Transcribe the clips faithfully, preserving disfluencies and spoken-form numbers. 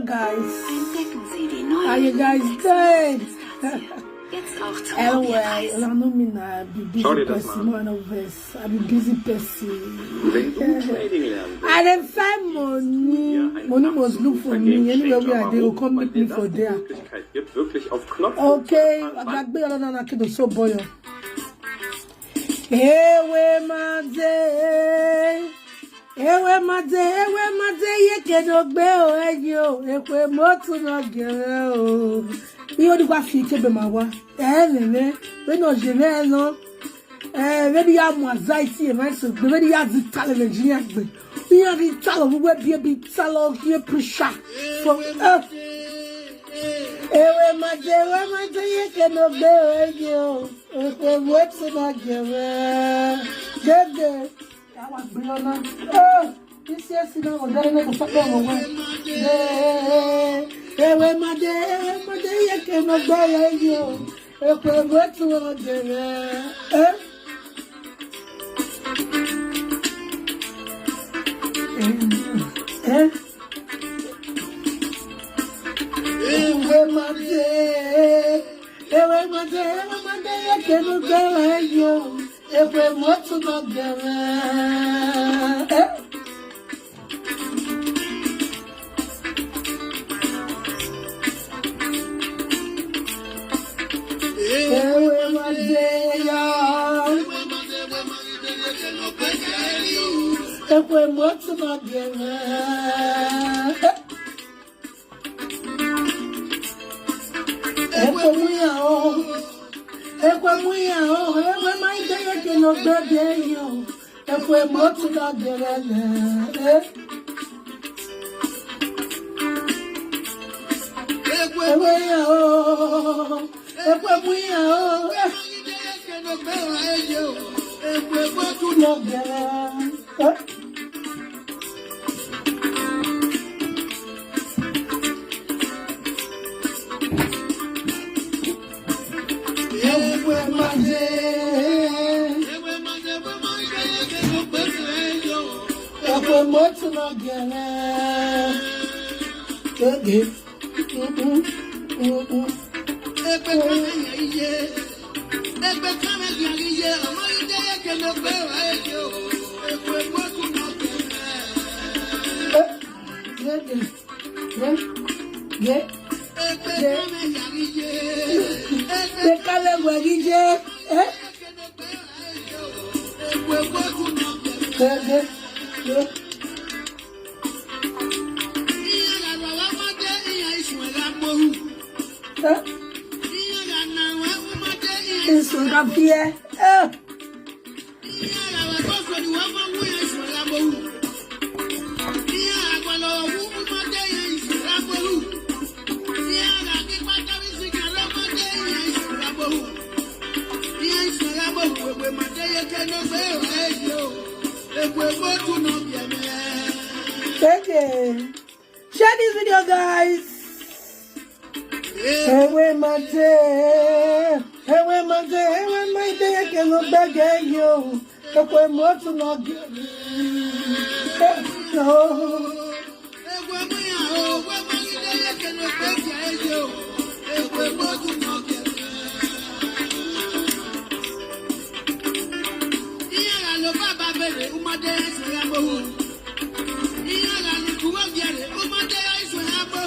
Guys, entdecken Sie die neuen How you guys doing? Jetzt auch zu Anyway, Reisen. Una know me na be busy person, no, no vex. I be busy person. Wenn du Trading lernen willst, I dey find money. Money must look for me. Anywhere wey I dey, go come meet me for there. Gibt, wirklich auf Knopfdruck. Okay, I gbé ọlọ́nà náà kí n tó sọ bọ́yọ̀. Ewe made, ewe made, ewe made, yeke no gbe o, eyo, ekwe motu no gere o. Iyo di kwa fi kebe ma wa. Eh, ne, ne, we no je ne no. Eh, we di ya mo anxiety, e ma so gbe, we di ya di tale Nigeria gbe. We ya di tale, we we bi bi tale, ye pressure. So, eh. Ewe made, ewe made, yeke no gbe o, eyo. Ekwe wetin I give, eh. Dede. Awa gbilona. Oh, this year si na o dare na ko sabe mo wa. Eh, ewe made, ewe made, yeke no gbe o, eyo. Ekwe wetin I give, eh. Eh? Ewe made, ewe made, ewe made, yeke no gere yo. Ekwe motu no gere. Eh? Ewe made ya. Ekwe motu no gere. Ekwe muya o. Ekwe muya o. Ewe made yeke no gbe o. Ekwe motu no gere. Eh. Ekwe muya o. Ekwe muya o. Eh. Ekwe motu no gere. Eh. Ekwe made. Ekwe motu no gere. Ege. Mm-mm. Mm-mm. Ekwe kame ya iye. Ekwe kame ya iye. Ama ide yeke no gbe wa ejo. Ekwe motu no gere. Eh, ege. Ye, ye, ye. Ekale wari ye. Eh? Ye, ye, ye. Eh? Isun ka fie. Eh? Thank you. Share this video, guys. Ewe made, ewe made, ewe made, yeke no gbe o, eyo. Ekwe motu no gere. Eh, no. Ekwe muya o, ekwe made yeke no gbe o, eyo. Ekwe motu no gere. Iya la lo baba bere, umade ya so ya mo. Iya la ni kuwa gere, umade ya so ya mo.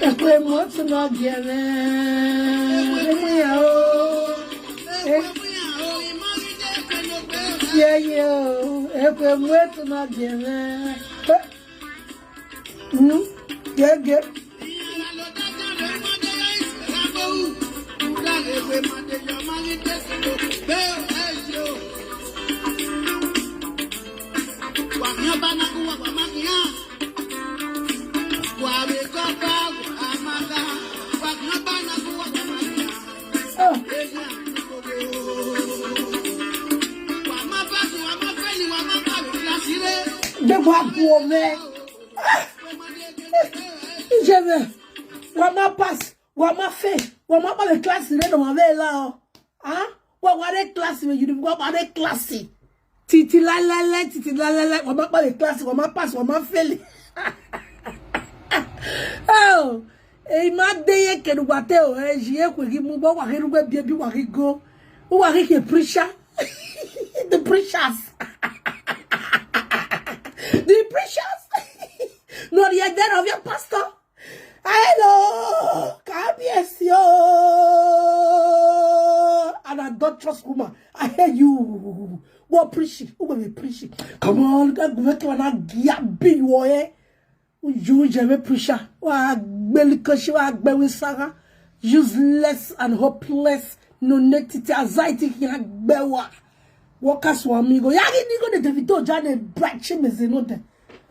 Ekwe motu no gere. Ekwe muya o. Eh. Yeah, yeah. Ekwe motu no gere. Hmm? Yeah, yeah. Wa ku ome. Ijeme. Wa ma pass. Wa ma fail. Wa ma kpale class re no ma ve la o. Ah? Wa kpale class we you wa kpale class. Titi la la la, titi la la la. Wa ma kpale class, wa ma pass, wa ma fail. Oh. E ma de ye ke du wa te o. E ji e ku gi mu bo wa ke du gbe bi bi wa ke go. Wa ke ke preacher. The preachers. The preachers. No, the dead of your pastor. Hello, Kabiyesi o. An adulterous woman. I hear you. Go preach. Who will be preaching? Come on, go make you an agiabi wo eh. Uju jeme preacher. Wa gbeli koshi wa gbewi sara. Useless and hopeless. No netiti anxiety ki na gbewa. Workers wa mi go. Ya ni go de Davido jane brachi mezeno de.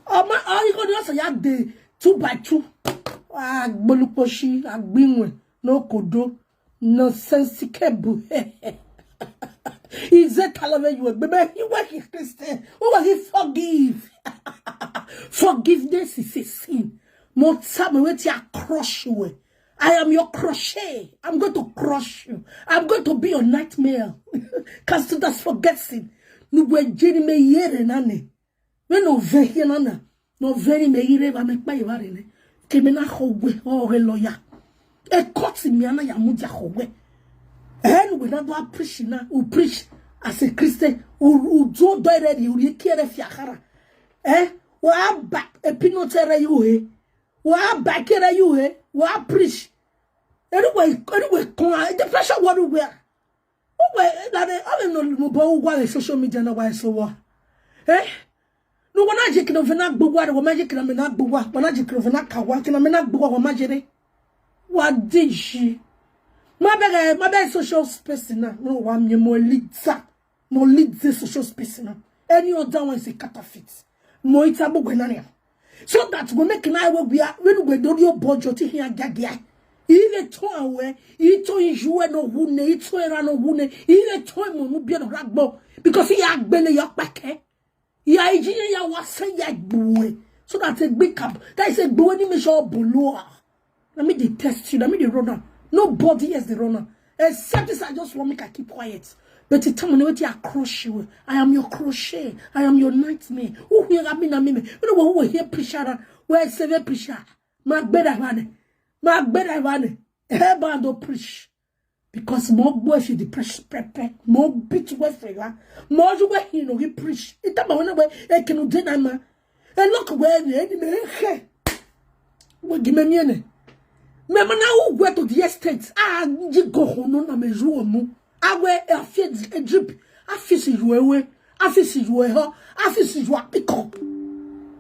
Oma o go de so ya de two by two. Wa gboluposhi agbinwe no kodo. Nonsensical. Is it talove you? Baby, you were his Christian. Who will he forgive? Forgiveness is a sin. Mo tell me what you crush you. I am your crochet. I'm going to crush you. I'm going to be your nightmare. Cause to that's forgetting. No we jeni me yere nane. Me no ve here nana. No very me ire ba me pa iwa re ne. Ke me na ho we o re lawyer. E court mi ana ya mu ja ho we. And we na do preach na. U preach as a Christian. U u do do re ri u ri ki re fi akara. Eh? Wa ba e pino tere you he. Wa ba kere you he. Wa preach. Anyway, anyway, come on. The pressure what we are. Uwe na de ave no mo bo ugwa le social media na wa so wa. Eh? No wa na je kina ve na gbogbo wa, wa ma je kina me na gbogbo wa, wa na je kina ve na ka wa kina me na gbogbo wa, wa ma je re. Wa diji. Ma be ga ma be social space na. No wa mi mo lita. No lead the social space na. Any other one is a counterfeit. Mo ita gbogbo na ni. So that we make na we we are when we do your budget here gagia. Ile to awe, ito ijuwe no hune, ito era no hune, ile to mo no bi no ragbo because he agbele your pake. Ya iji ya wa se ya gbuwe. So that a big cap. That is a gbuwe ni me sure boloa. Let me dey test you. Let me dey run am. Nobody else dey run am. Except this, I just want make I keep quiet. But you tell me what I crush you. I am your crochet. I am your nightmare. Who hear me na me? You know who will hear preacher? Where seven preacher? My better one. My better one. Hey, man, don't preach. Because more boy if you depress pepe, more bitch we fela, more you we he no he preach. It time when we e kinu de na ma. E look where the enemy he. We give me miene. Me mana who go to the extent. Ah, you go ho no na me ju omu. Awe e afie e drip. Afisi you ewe. Afisi you eho. Afisi you apiko.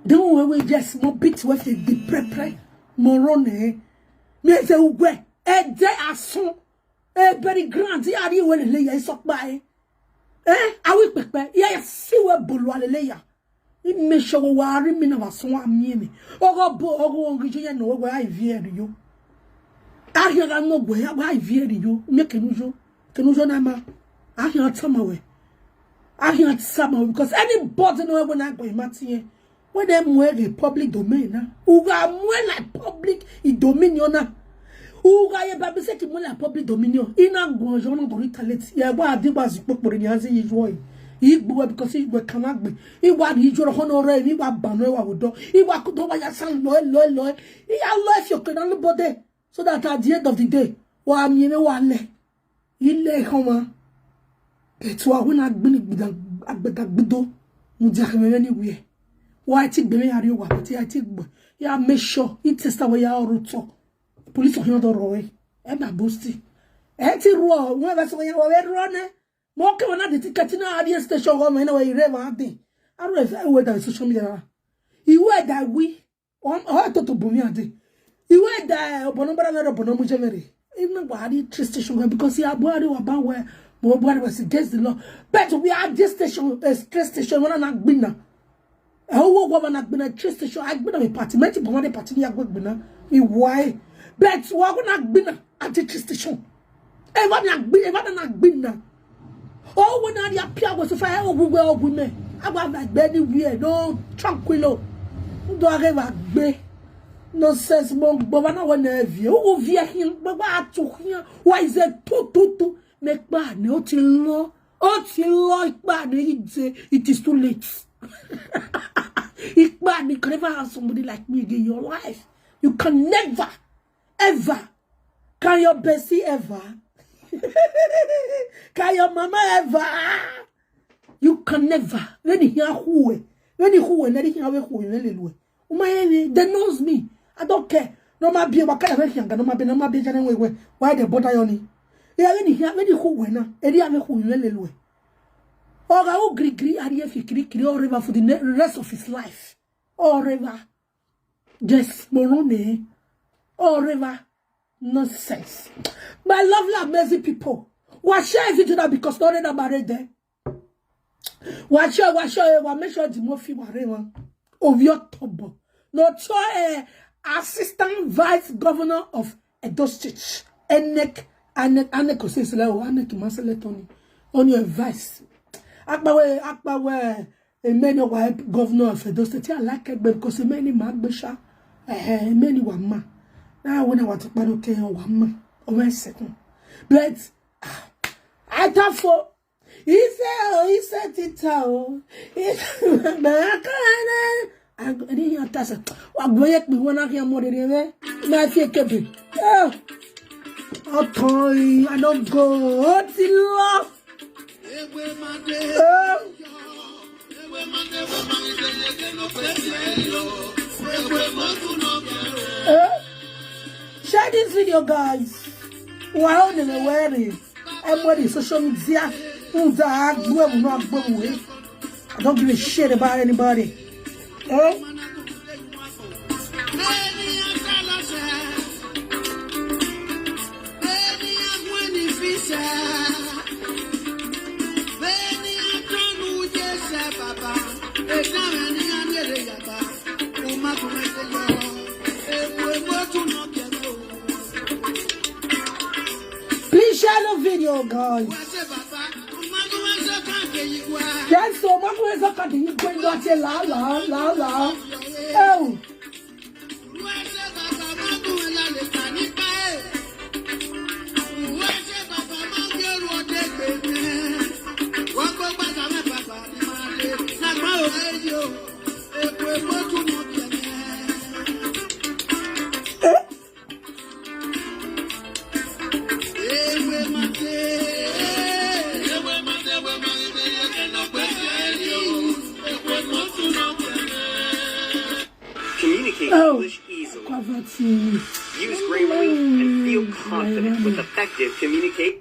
Then we we just more bitch we the deprepre. More run eh. Me say ugwe. E de asun. E very grand ya ri we le ya isopa e. Eh, awi pepe. Ya ya si we bolu alele ya. I me sure we wa ri mi na wa so wa mi mi. Ogo bo ogo ongi je ya no we wa ivi eri yo. Ahia ga no gwe ya wa ivi eri yo. Me kenu yo. Kenu yo na ma. Ahia tama we. Ahia tama we because anybody no we na gwe mati ye. When they move the public domain na. Uga move like public i dominion na. Uga ye babi se ki move like public dominion. Ina gwo jo no do retaliate. Ye wa di wa zi popore ni azi yi jo yi. Igbo because igbo kan agbe. Iwa di jo ho no re ni wa ba no wa wodo. Iwa ku do wa ya san lo lo lo. Iya lo if you can nobody. So that at the end of the day, wa mi me wa le. Ile ho ma. Etu a wona gbini gbida agbada gbido. Mu dia ke me ni wi. Wa ti gbe me ari wa ti a ti gbo. Ya make sure it test wa ya oruto. Police o hin do ro e. E ba bosti. E ti ro we ba so ya we ro ne. Mo ke wona de ti katina ari station go me na we ire ma de. Aro e fe we da social media. Iwe da wi. Ọ to to bumi ade. Iwe da obono bara vero obono mu jemere. Ina wa ari train station because ya Buhari wa ba we. Mo Buhari was against the law. But we are this station, uh, train station, wana na gbina. E wo wo na gbina train station, agbina me party, meti bo de party ya gbina. Mi why? But wa go na gbina at the train station. E wa na gbina, e wa na gbina. O wo na ya pia go so fa e o gugwe o gume. Agba na gbe anywhere, no tranquilo. Ndo age va gbe. Nonsense, mo gbo ba na we na vie. U vie hin, gbo ba atu hin. Why is it too, too, too? Make ba ne o ti lo. O ti lo, ikpa ne ije. It is too late. Ikpa ne, you can never have somebody like me again in your life. You can never, ever. Can your bestie ever? Can your mama ever? You can never. When you hear who, when you who, when you hear who, when you who. Uma eni, they knows me. I don't care. No ma be wa kada when you no ma be, no ma be jana we we. Why they bother you ni? Yeah, when you hear, when you who we na, eri ave who when you who. Oga o gri gri, ari e fi kiri kiri, or ever for the ne- rest of his life. Or ever. Yes, morone. Or ever. Nonsense. My lovely, amazing people. Wa share video now because no na married there. Wa share, wa share, wa make sure the more fit wa re one. Of your tobo. No to eh, assistant vice governor of Edo State. Enek, Enek, Enek Osisile o, Enek Masele Tony. On your advice. Akpawe, Akpawe, a man wa governor of Edo State. I like it because a man in Magbesha. Eh, a man wa ma. Now when I want to pano ke wa ma. O me second. But ah, I thought for he said, oh, he said it out. He said, I can't. I didn't hear that. Wa gboye pe won na ki mo de re. Na fi kebe. Oh. Okay, I don't go. What the love? Oh. Eh? Share this video, guys. Wow, they were wearing. Everybody social media. Who's that? Whoever not going. I don't give a shit about anybody. Eh? Please share the video, guys. Yes, so my friends are cutting you going to la la la la. Oh. Communicate Oh, English easily. Poverty. Use Grammarly and feel Mm, confident with Grammarly. Effective communication.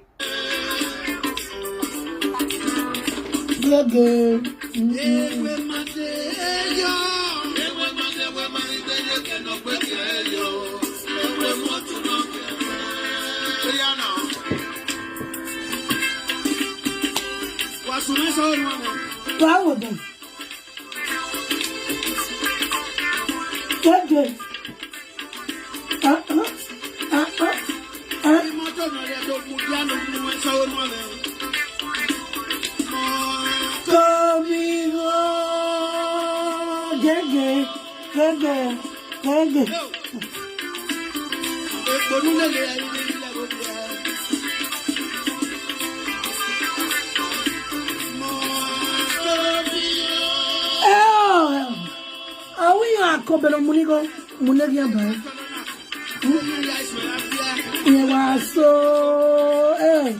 Good, good. Mm-mm. Báwo dẹ̀? Good, good. Uh-uh. Uh-uh. Uh. Conmigo. Gege, gege, gege. Eh, oh, awi ya ko belo munigo, munegi ya ba. Ye wa so, eh.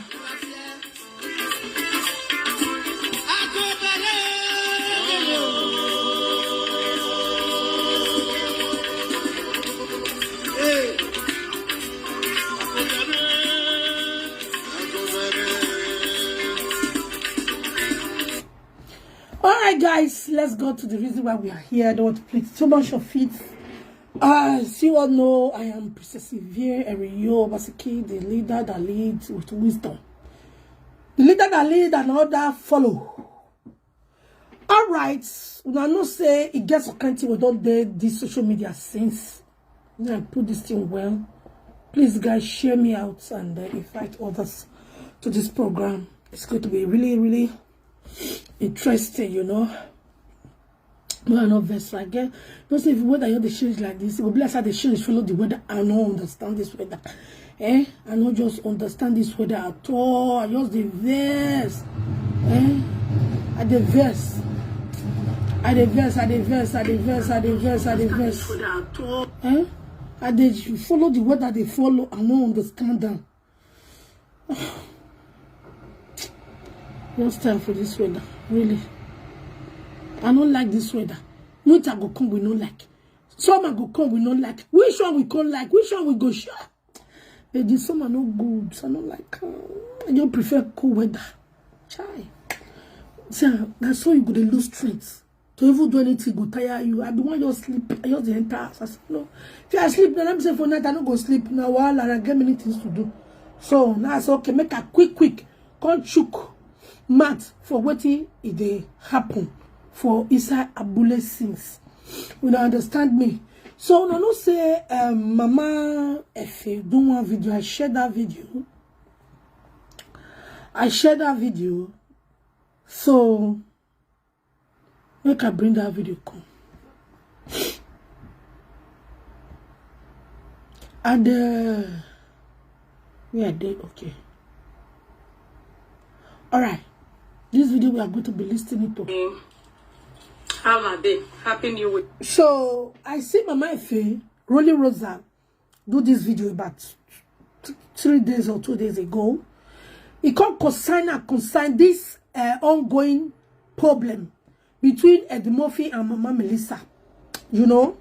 All right, guys, let's go to the reason why we are here. I don't want to play too much of it. As you all know, I am Princess Ivie Eriyo Obaseki, the leader that leads with wisdom. The leader that lead and other follow. All right, una know say e get some kind thing we don dey this social media since. Now I put this thing well. Please, guys, share me out and uh, invite others to this program. It's going to be really, really interesting, you know. But I no vex again. No say if weather you dey change like this, it go be like say the change follow the weather. I no understand this weather. Eh? I no just understand this weather at all. I just dey vex. Eh? I dey vex. I dey vex. I dey vex. I dey vex. I dey vex. I dey vex. Eh? I dey follow the weather. Dey follow. I no understand them. What's time for this weather? Really? I don't like this weather. Winter go come, we no like. Summer go come, we no like. Which one we come like? Which one we go sure? But the summer no good. I don't like. Uh, I just prefer cool weather. Chai. So that's how you go to lose strength. To even do anything go tire you. I be one just sleep. I just dey enter house. I say, no. If I sleep, then I'm say for night, I no go sleep. Now, while I get many things to do. So now I say, okay, make a quick, quick. Come chook mat for wetin e dey happen for inside Abule since. You know, understand me. So, you know, say, um, Mama Efe do one video. I share that video. I share that video. So, make I bring that video come. And uh, we are there, okay. All right. This video we are going to be listening to. How are they? Happy New Week. So I see Mama Efe, Rolly Rosa, do this video about th- three days or two days ago. He come concern and concern this uh, ongoing problem between Eddie Murphy and Mama Melissa. You know?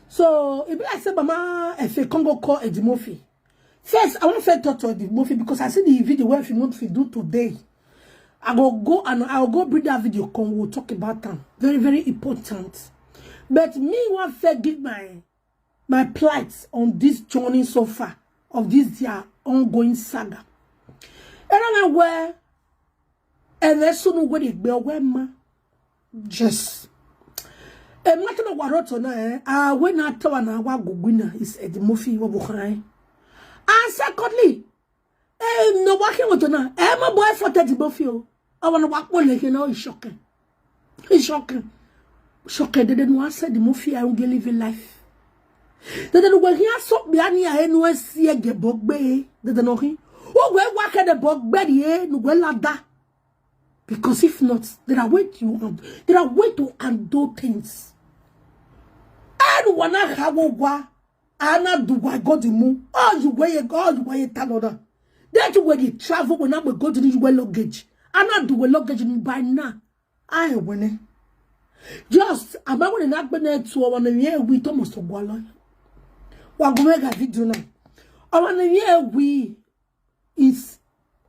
So it be like say Mama Efe come go call Eddie Murphy. First, I want to talk to Eddie Murphy because I see the video where if you want to do today. I go go and I go bring that video come. We'll talk about them. Very, very important. But me want to give my my plight on this journey so far of this their ongoing saga. And I know where and there's soon where they be where ma. Yes. And what no waroto na eh. Ah, when I tell na wa guguna is Eddie Murphy wa bukhrai. And secondly, eh, no wa ke wato na. Eh, my boy for Eddie Murphy. I want to walk one like you know, it's shocking. It's shocking. Shocking. They didn't want to say the Murphy I will live a life. They didn't want here so be any I no see a get bogbe. They don't know him. Oh, where walk at the bogbe the no well like that. Because if not, there are way to um, there are way to undo things. I don't wanna have a wa ana do wa go the mu. Oh, you wear a go, you wear a tanoda. That you wear the travel when I go to the wear luggage. Ana do wear luggage in by now. I win it. Just I'm not going to not be there to our year we Thomas Ogwalo. Wa go make a video now. Our year we is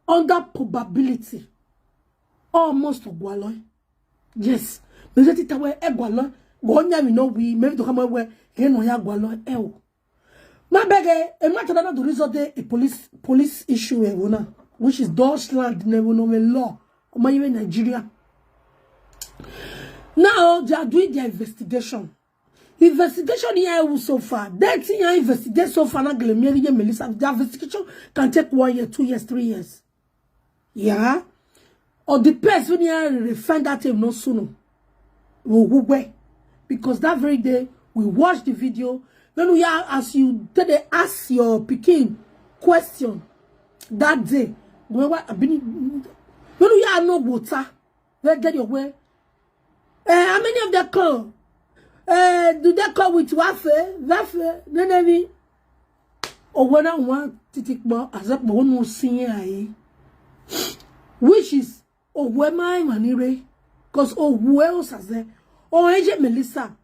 under probability almost Ogwalo. Yes. Because it we Ogwalo. Go on, you know, we maybe to come away. You know, ya Ogwalo. Eh, oh. My beg, eh, a matter that the result eh, a police police issue, eh, una, which is Deutschland, ne, una, law, or my even Nigeria. Now they are doing their investigation. Investigation here so far. That thing I investigate so far, not Glemia, Melissa. The investigation can take one year, two years, three years. Yeah. Or the person here refine that thing no sooner. We will wait. Because that very day, we watch the video. When we are, as you did they ask your picking question that day, when we are, when we are no water, they get your way. Eh, how many of them come? Eh, do they come with wafe? Wafe? No, no, me. Or when I want to take more as a one no see I. Which is, oh, where my money, Ray? Because, oh, who else has there? Oh, A J Melissa.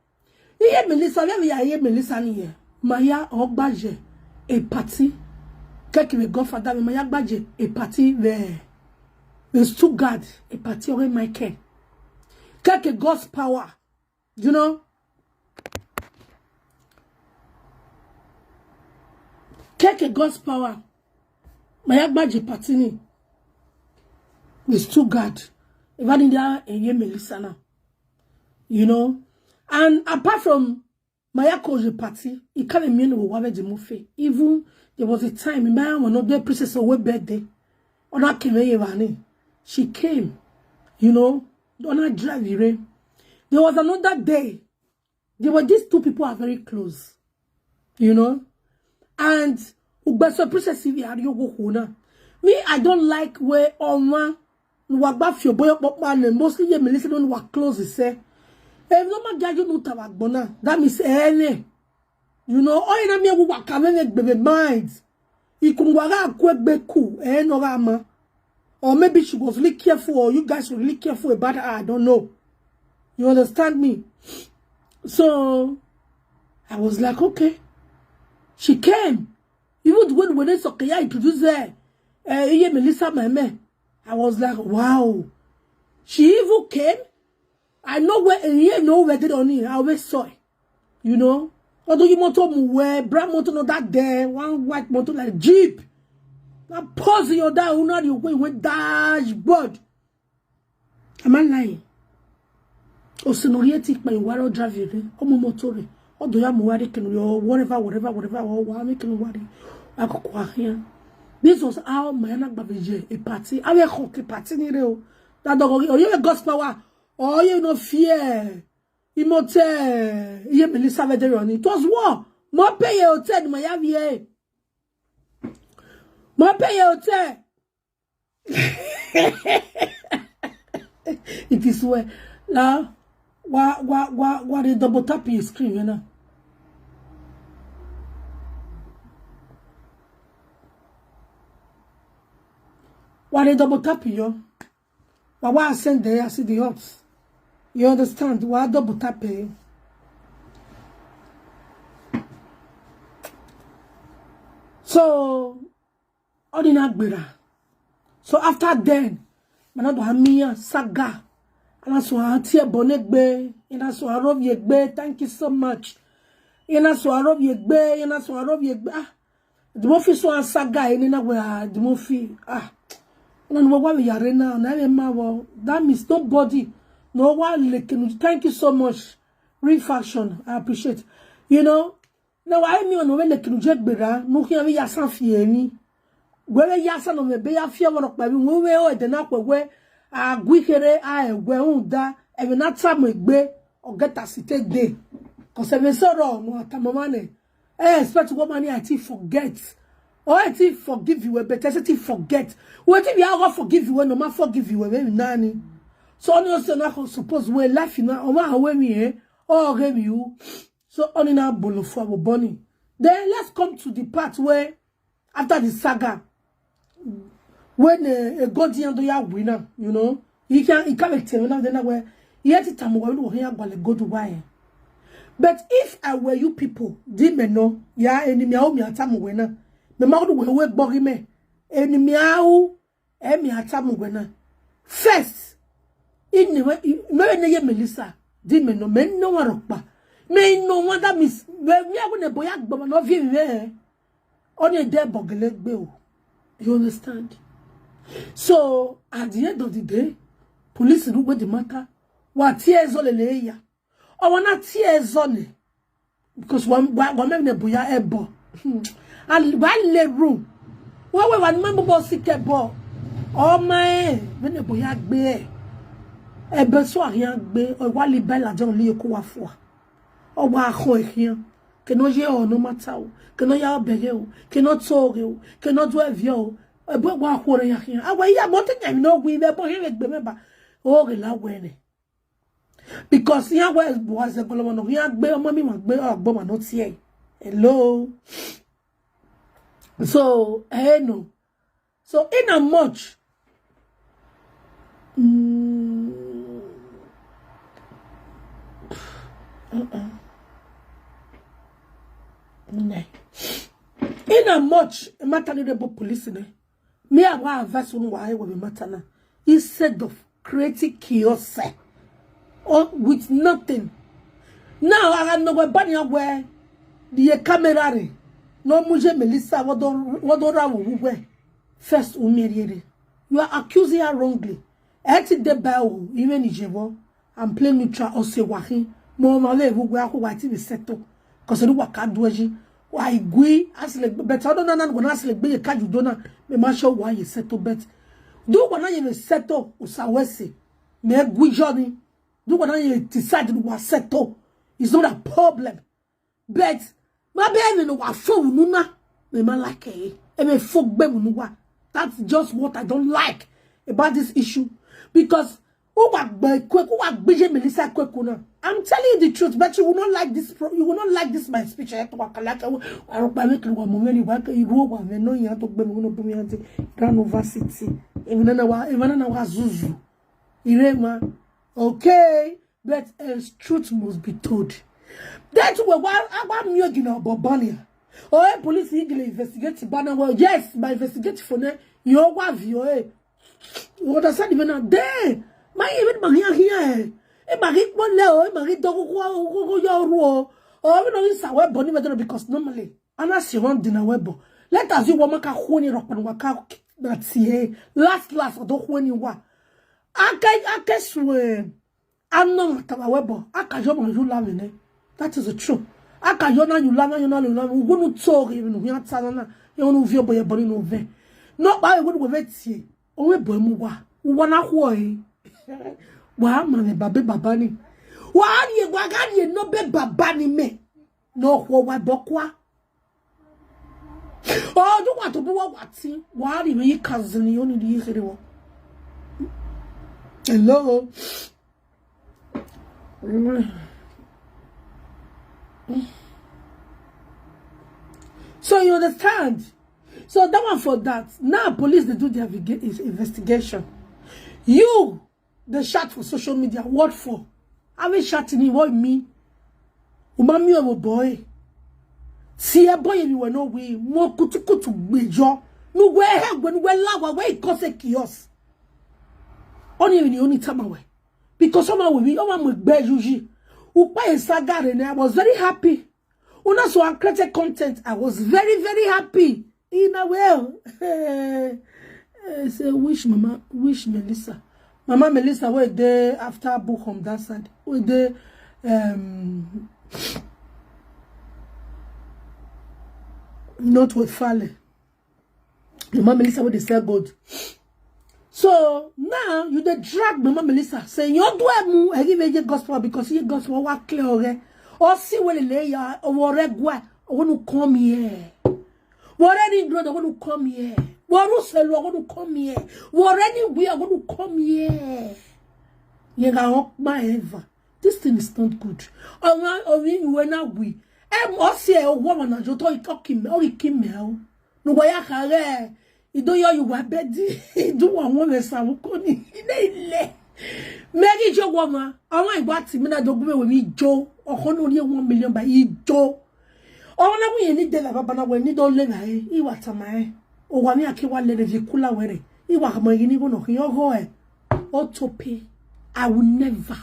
Iye Melissa, let me hear Melissa here. Maya Ogbaje, a party. Keke me godfather, Maya Gbaje, a party there. It's too God, a party, oh, my care. Keke God's power. You know? Keke God's power. Maya Gbaje party ni. It's too God. If I didn't hear Melissa now. You know? And apart from Maya Koje party, it can't mean we were the movie. Even there was a time in my one of the princess away birthday. On that came here, she came, you know, on that drive here. There was another day. There were, these two people are very close, you know. And Ugbeso Princess Sylvia Ariogo Hona. Me, I don't like where Oma Nwagba Fioboyo Pokpa and mostly ye Melissa don't work close, he say. If no man get you no tawagbona, that means any. You know, all in a mere work can make baby mind. He can work out quick be cool, eh, no rama. Or maybe she was really careful, or you guys were really careful about her, I don't know. You understand me? So I was like, okay. She came. Even when when they Sokeya introduced her, uh, Melissa Meme, I was like, wow. She even came. I know where, and you know where they don't need. I always saw it. You know? Although you motor move, brown motor not that there, one white motor like Jeep. Now pause your down, who not you went dashboard. Am I lying? Osinorieti pa iwaro drive you. Omo motor. Odo ya muwari kenu yo whatever, whatever, whatever, or wa me kenu wari. Akoko ahia. This was how my ana gbaveje a party. Awe hockey party ni re o. That dog, oh, you gospel wa. Oh, you no fear. Imote, ye Melissa Vederoni. It was war. Mo pay ye hotel, my yavie. Mo pay ye hotel. It is well. Now, why, why, why, why they double tap your screen, you know? Why they double tap you? But why I send there, I see the odds. You understand? Why double tap, eh? So, Odina Gbera. So after then, Manado Hamia, Saga, and that's why I tear Bonegbe, and that's why I love Yegbe. Thank you so much. And that's why I love Yegbe, and that's why I love Yegbe. Ah, the more fish one saga in anywhere, the more fish. Ah, and what we are now, now, that means nobody. No one like, thank you so much. Refaction, I appreciate. You know, now I mean, no one like, no one like, no one like, Where ya sa no me be ya fia woro pa bi wo we o de na pe we a gwi kere a e we un da e be na ta mo gbe o get as it take dey. Cause e be so ro no ata mo mane. E expect wo mani I ti forget. O I ti forgive you, but I ti forget. What if you go forgive you, no ma forgive you, we nani. So only so na suppose we life na o ma we mi eh. O ge mi u. So only na bolo for our bunny. Then let's come to the part where after the saga, when a, a god the other winner, you know, he can he can't tell another then where he had to tell me what he had go to why. But if I were you people, did me no, yeah, enemy how me atamu winner. Me ma do we we buggy me. Enemy how emi atamu winner. First, in the way me ne ye Melissa, did me no, me no one rock. Me no one that miss me I wouldn't boy agbama no view me. Only a dead buggy leg bill. You understand? So at the end of the day, police look with the matter. What tears all the layer. I wanna tears on it. Because one one one me boya ebo. I wa le room. Wa we wa ni mo bo si ke bo. O ma e, me ne boya gbe. Ebe so a yan gbe, o wa li bela jon li ko wa fo. O wa ho e yan. Ke no ye o no mata o. Ke no ya obege o. Ke no to ge o. Ke no do evie o. Ebe wa ho re ya yan. Awa ya mo te nya no gwi be bo he gbe me ba. O ge la we ne. Because here where was the Golomono, here gbe ọmọ mi ma gbe ọgbọ ma no tie. Hello. So, eh no. So in a much. Mm, uh-uh. Ne. In a much, matter the police ne. Me, I want advice on why we matter now. Instead of creating chaos eh, or with nothing. Now I got nowhere bunny where the camera re. No muje Melissa, what don't what don't rawo we. First umiriere. You are accusing her wrongly. Eti de ba o, even Ijewo. I'm playing neutral or say wahi. Mo ma le bu gwa ko wa ti bi settle. Cause the work I do ji. Wa igui as le better don't na go na as le be ka ju do na. Me ma show why you settle bet. Do wa na you settle usawese. Me gui joni. Do what you decide to was settle. It's not a problem. But my baby no wa fo nuna. Me ma like eh. E me fo gbe mu wa. That's just what I don't like about this issue. Because who wa gbe kwe, who wa gbe Melissa kwe kuna. I'm telling you the truth, but you will not like this. Pro, you will not like this my speech. I have to work like I work by weekly. Wa mo ni wa ke iru wa me no yan to gbe mu no bu mi ante. Run over city. Even na wa, even na wa zuzu. Irema. Okay. But uh, truth must be told. That's why I want me again about Bania. Oh, eh, police eagle investigate Bana. Well, yes, my investigate for now. You have you, eh? What I said even now, there. My even Maria here, eh? E Marie Bonle, oh, e Marie Dogo, go, go, go, your rule. Oh, we know it's our Bonnie, because normally, and I see one dinner webo. Let us you woman can hone it up and work out that see, eh? Last, last, I don't hone you what. I can, I can swear. Ano mataba webo. Aka yo mo you love ne. That is the truth. Aka yo na you love, you na you love. Ugunu tori even we are tana. You know vio boy body no ve. No ba we go ve tie. O we boy mu wa. Wa na ho e. Wa ma ne babe baba ni. Wa ni e wa ga ni no be baba ni me. No ho wa bokwa. Oh, do what to wa wati. Wa ni we cousin you ni di here wo. Hello. So you understand? So that one for that. Now police they do their investiga- investigation. You they chat for social media. What for? I will chat in what me. Umami of a boy. See a boy if you were no way. More kutu kutu gbejo. No where when we lawa where it cause a kiosk. Only in the only time away. Because someone will be, oh, I'm with Bejuji. Upa is Sagare, and I was very happy. When I saw I created content, I was very, very happy. In a way, I say, wish Mama, wish Melissa. Mama Melissa, where they after book on that side? Where they, um, not with Fale. Mama Melissa, where they sell gold. So now you dey drag Mama Melissa. Say you do emu. I give you gospel because you gospel wa clear ore. O si wele le ya owó rẹ gwa. I want to come here. Wore ni bro, I want to come here. Wore se lo, I want to come here. Wore ni we, I want to come here. You ga up my ever. This thing is not good. Ọmọ omi ìwé náà wí. Ẹ mọ̀ sí ẹ owó ọmọ náà jọ tó ìtọ́kì mẹ́, ó rí kí mẹ́ o. Nùgbọ́ ya kàrẹ́ ìdóyọ̀ ìwà bẹ́dí ìdúwọ̀ àwọn mẹ́sàn-án kò ní ilé ilẹ̀. Mẹ́rin jọ wọ́n ma àwọn ìgbà tí mi náà dogun mẹ́wàá mi jó ọkọ náà ní one million báyìí jó. Ọwọ́ náà wúyẹn ní dẹ́là bàbá náà wẹ̀ ní dọ́lé náà ẹ̀ ìwà tàmà ẹ̀. Òwà mi àkíwá lẹ́rẹ̀ fi kúlà wẹ̀rẹ̀ ìwà àmọ́ yìí ní gbọ́nà kí yọ́gọ́ ẹ̀. Ó tó pé I will never.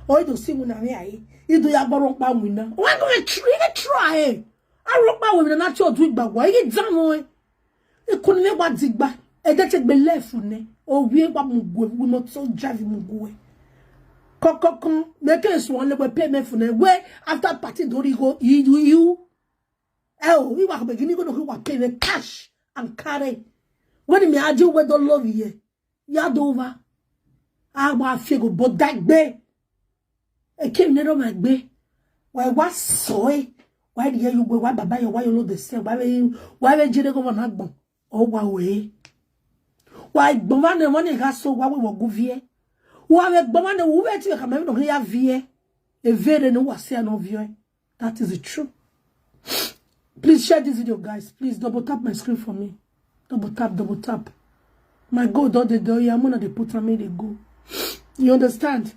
Ọ̀ ìdò sí ìwọ̀n náà rí àyè ìdò ya gbọ́dọ̀ pa wìn náà. Wọ́n á gbọ́dọ̀ try ẹ̀. Arụkpa were na-achọ ọdụ igba gwa ihe damo e. Ikunu me wa digba. Ede te gbe left ne. O wie wa mugwe, we mo to drive mugwe. Kokokon me ke so le we pay me fu ne we after party dori go you you. Eh o, we wa be gini go no wa pay me cash and carry. When me aje we do love ye. Ya do over. A wa fe go bodagbe. Eke mi ne do ma gbe. Wa wa so e. Wa di ye yu gbe wa baba yo wa yo lo de se wa we wa we jere go ma gbon. O wa we. Wa gbon wa ne wa ne ga so wa we wo gu vie. Wa we gbon wa ne wo we ti ka me no ya vie. E vere no wa se no vie. That is the truth. Please share this video, guys. Please double tap my screen for me. Double tap, double tap. My God, don't they do ya? I'm gonna they put on me they go. You understand?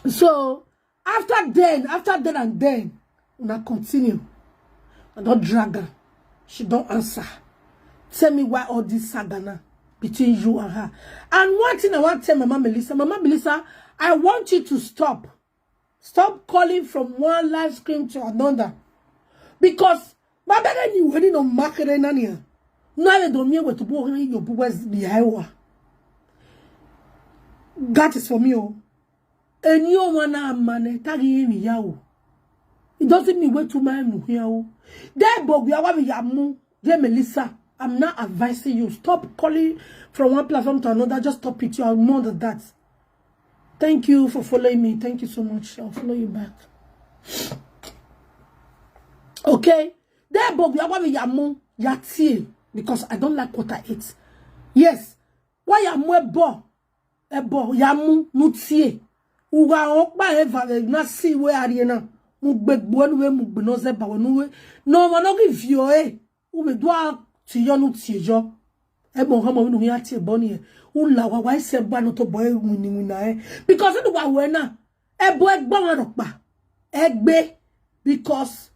So after then, after then and then, una continue. I don't drag her. She don't answer. Tell me why all this saga now between you and her. And one thing I want to tell Mama Melissa, Mama Melissa, I want you to stop. Stop calling from one live stream to another. Because my bad ni wani no makere nania. Na le do mi we to bo ni yo bu wes ni aiwa. That is for me o. Eni o wana amane tagi ni yawo. It doesn't mean we to my mu here o. There but we are we are mu. Dear Melissa, I'm not advising you. Stop calling from one platform to another. Just stop it. You are more than that. Thank you for following me. Thank you so much. I'll follow you back. Okay. There, but we are ya mu ya tie, because I don't like what I eat. Yes. Why ya mu ebo? Ebo ya mu nu tie. Uga okpa eva na si we ariena. Mu gbegbo enu we mu gbe no ze ba we nu we. No, ma no give you, eh. Ube dua ti yo nu tie yo. Ebo ha mo nu ya tie bo ni, eh. U la wa wa se ba no to bo e wini wina, eh. Because enu wa we na. Ebo egbo wa ro pa. Egbe. Because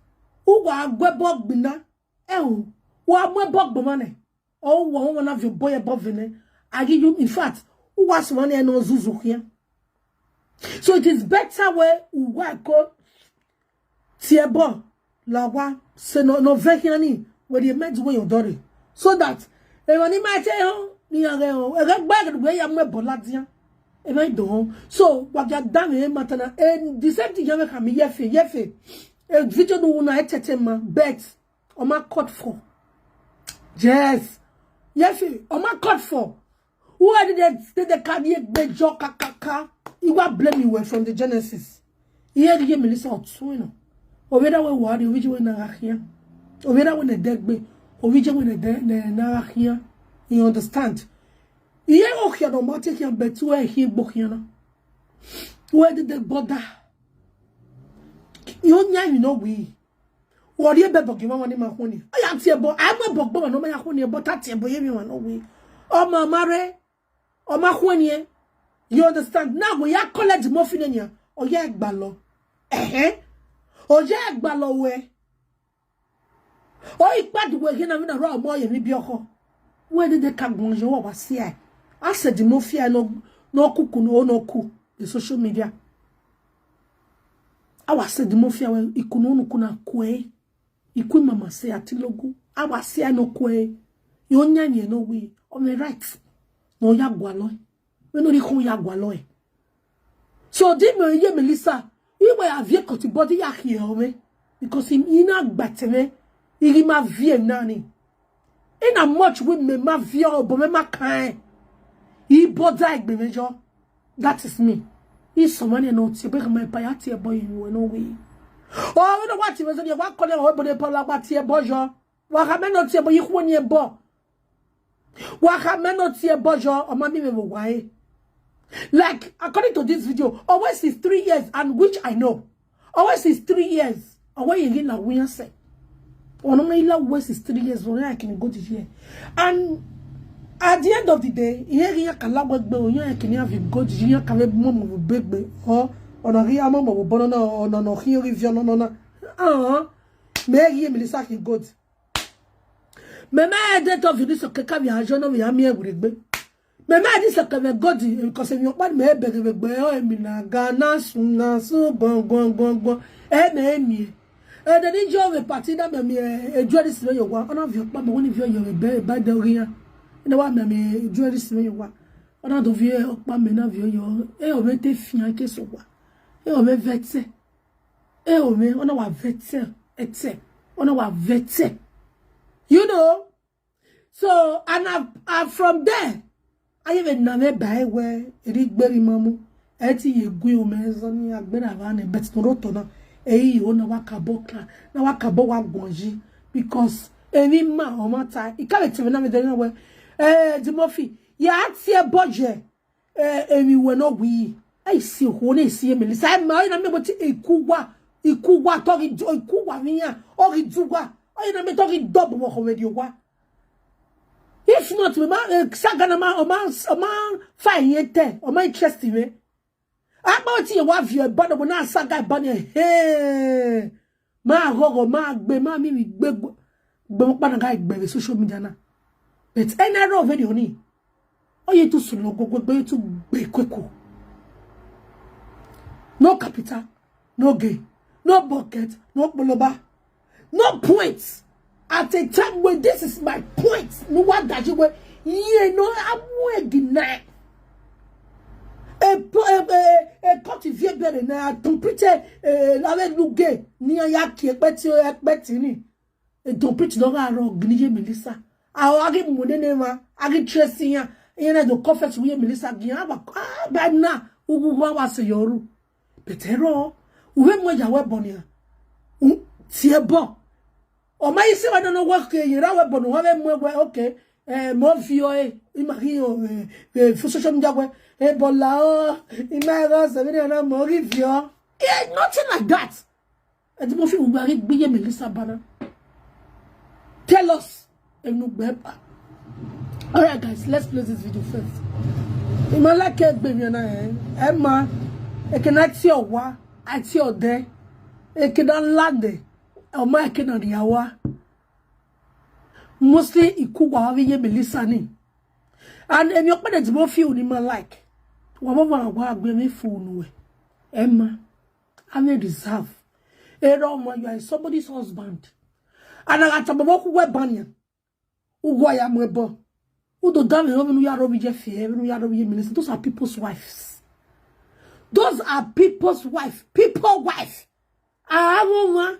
u wa gwe bo gbina. E o. Wa mu ebo gbo ma ne. O wa wa na vio boy ebo vene. Agi you, in fact, u wa so ne no zuzu here. So it is better we u wa ko tie bo la wa se no no ve here ni we dey met we your dore. So that e wa ni ma te ho ni ya re ho. E ga gba we ya mu ebo la dia. E ma do ho. So wa ga da me mata na, e the same thing ya me ka mi yefe yefe. E video no na e tete ma, but o ma cut for. Yes. Yefe, o ma cut for. Who are they, they, they can ye bejo kakaka? You go blame me well from the Genesis. Here ye Melissa Otsuino. Oveda we wari, ovije we na rahia. Oveda we ne degbe, ovije we ne de ne na rahia. You understand? Iye o hia no ma te hia betu e hia bo hia na. Where did they bother? You nya you know we. Wori ebe bo gi mama ni ma huni. Aya tie bo, a mo bo gbo no ma ya huni, but atie bo ye mi wa no we. O ma mare, o ma huni e. You understand? Now we ya college mo fine nya. O ye gba lo. Eh eh. O ye gba lo we. O ipa du we hina mi na ro mo ye mi bi oko. Where did they ka gun yo wa si ai? I said the mafia no no kuku no no ku the social media. Awa se the mafia we ikunu unu kuna kwe. Ikwe mama se atilogu. Awa se no kwe. Yo nyanye no we. O me right. No ya gwa lo. We no ri kun ya gwa lo e. So di me ye Melissa. Iwe avie koti body ya hie o me. Because in ina gbate me. Iri ma vie nani. In a much we me ma vie o bo me ma kan. I bother egbe mejo. That is me. If someone no tie, but my paya tie boy, you know we. Oh, we don't want to, we don't want to call him, but the Paula, but tie boy, yo. Wa ka me no tie boy, you want your boy. Wa ka me no tie boy, yo. O ma mi me why? Like, according to this video, always is three years, and which I know. Always is three years. Awa ye la we say. Ono me la we is three years. Ono ya kini go to here. And at the end of the day, here ya kala we gbe, ono ya kini have go to here, kala mo mo be gbe. Oh, ono ya mo mo bo no no no no here review no no no. Ah, me ye Melissa ki go. Me ma e de to video so ke ka bi ajo no mi ami e gure gbe. Me ma di se ke me godi, because mi opa me e bere be gbe o, emi na ga na su na su gon gon gon gon. E me emi. E de ni jo me party na me mi e jewelry si me yo wa. Ona vi opa me woni vi yo be ba de ori ya. Ina wa me mi jewelry si me yo wa. Ona do vi opa me na vi yo. E o me te fian ke so wa. E o me vete. E o me, ona wa vete. Ete. Ona wa vete. You know? So, and I, I from there, I even na me by where eri gberi mamu. Eti ye gui o me zani agbera va ne, but no roto na. Eyi o na wa kabo kla, na wa kabo wa gonji, because emi ma o ma ta. I ka be tebe na me de na we. Eh, Dimofi, ya tie boje. Eh, emi we no we. I si ho ne si Melissa. I ma na me boti ikuwa, ikuwa to gi ikuwa mi ya. O gi duwa. O na me to gi double wo ho we di wa. If not, we ma, eh, saga na ma, o ma, o ma fine ye te, o ma interest me. Agba ti ye wa view e ba no na saga e ba ne. Hey. Ma gogo, ma gbe, ma mi mi gbe gbe mo pa na ga gbe social media na. But any row video ni. O ye tu sulo gogo gbe tu gbe kweko. No capital, no gain, no bucket, no poloba, no point. At a time when this is my point, no one that you were, ye no amwegi na. E po e e e koti vie bere na tumpite e la we luge ni ya ki e peti e peti ni. E tumpite no ga ro gni ye Melissa. A o agi mu ne ne ma, agi tracing ya. Ye na do confess we Melissa gi ya ba ba na. Ugu wa wa se yoru. Petero. Uwe mwe ya we bonia. Tie bo. O ma isi wa no work ye ra we bonu wa we mwe we, okay. Eh, mo fi o e. Ima ki o e. E fu social media we. E bola o. Ima e ga se mi na mo ki fi o. Eh, nothing like that. And mo fi ugba re gbe ye Melissa bana. Tell us. Enu gbe pa. All right, guys, let's play this video first. Ima like e gbe mi na e. Emma, e ke na ti o wa, ati o de. E ke na lande. O ma e ke na ri awa. Mostly iku wa we ye Melissa ni. And emi o pe de ti mo fi uni ma like. Wa mo wa wa gbe mi fu unu we. Emma, I may deserve. Ero mo, you are somebody's husband. And I got to mo ku we banya. Ugo ya mo ebo. Udo da me no ya robi je fie, no ya robi ye Melissa. Those are people's wives. Those are people's wife. People wife. Ah, woman.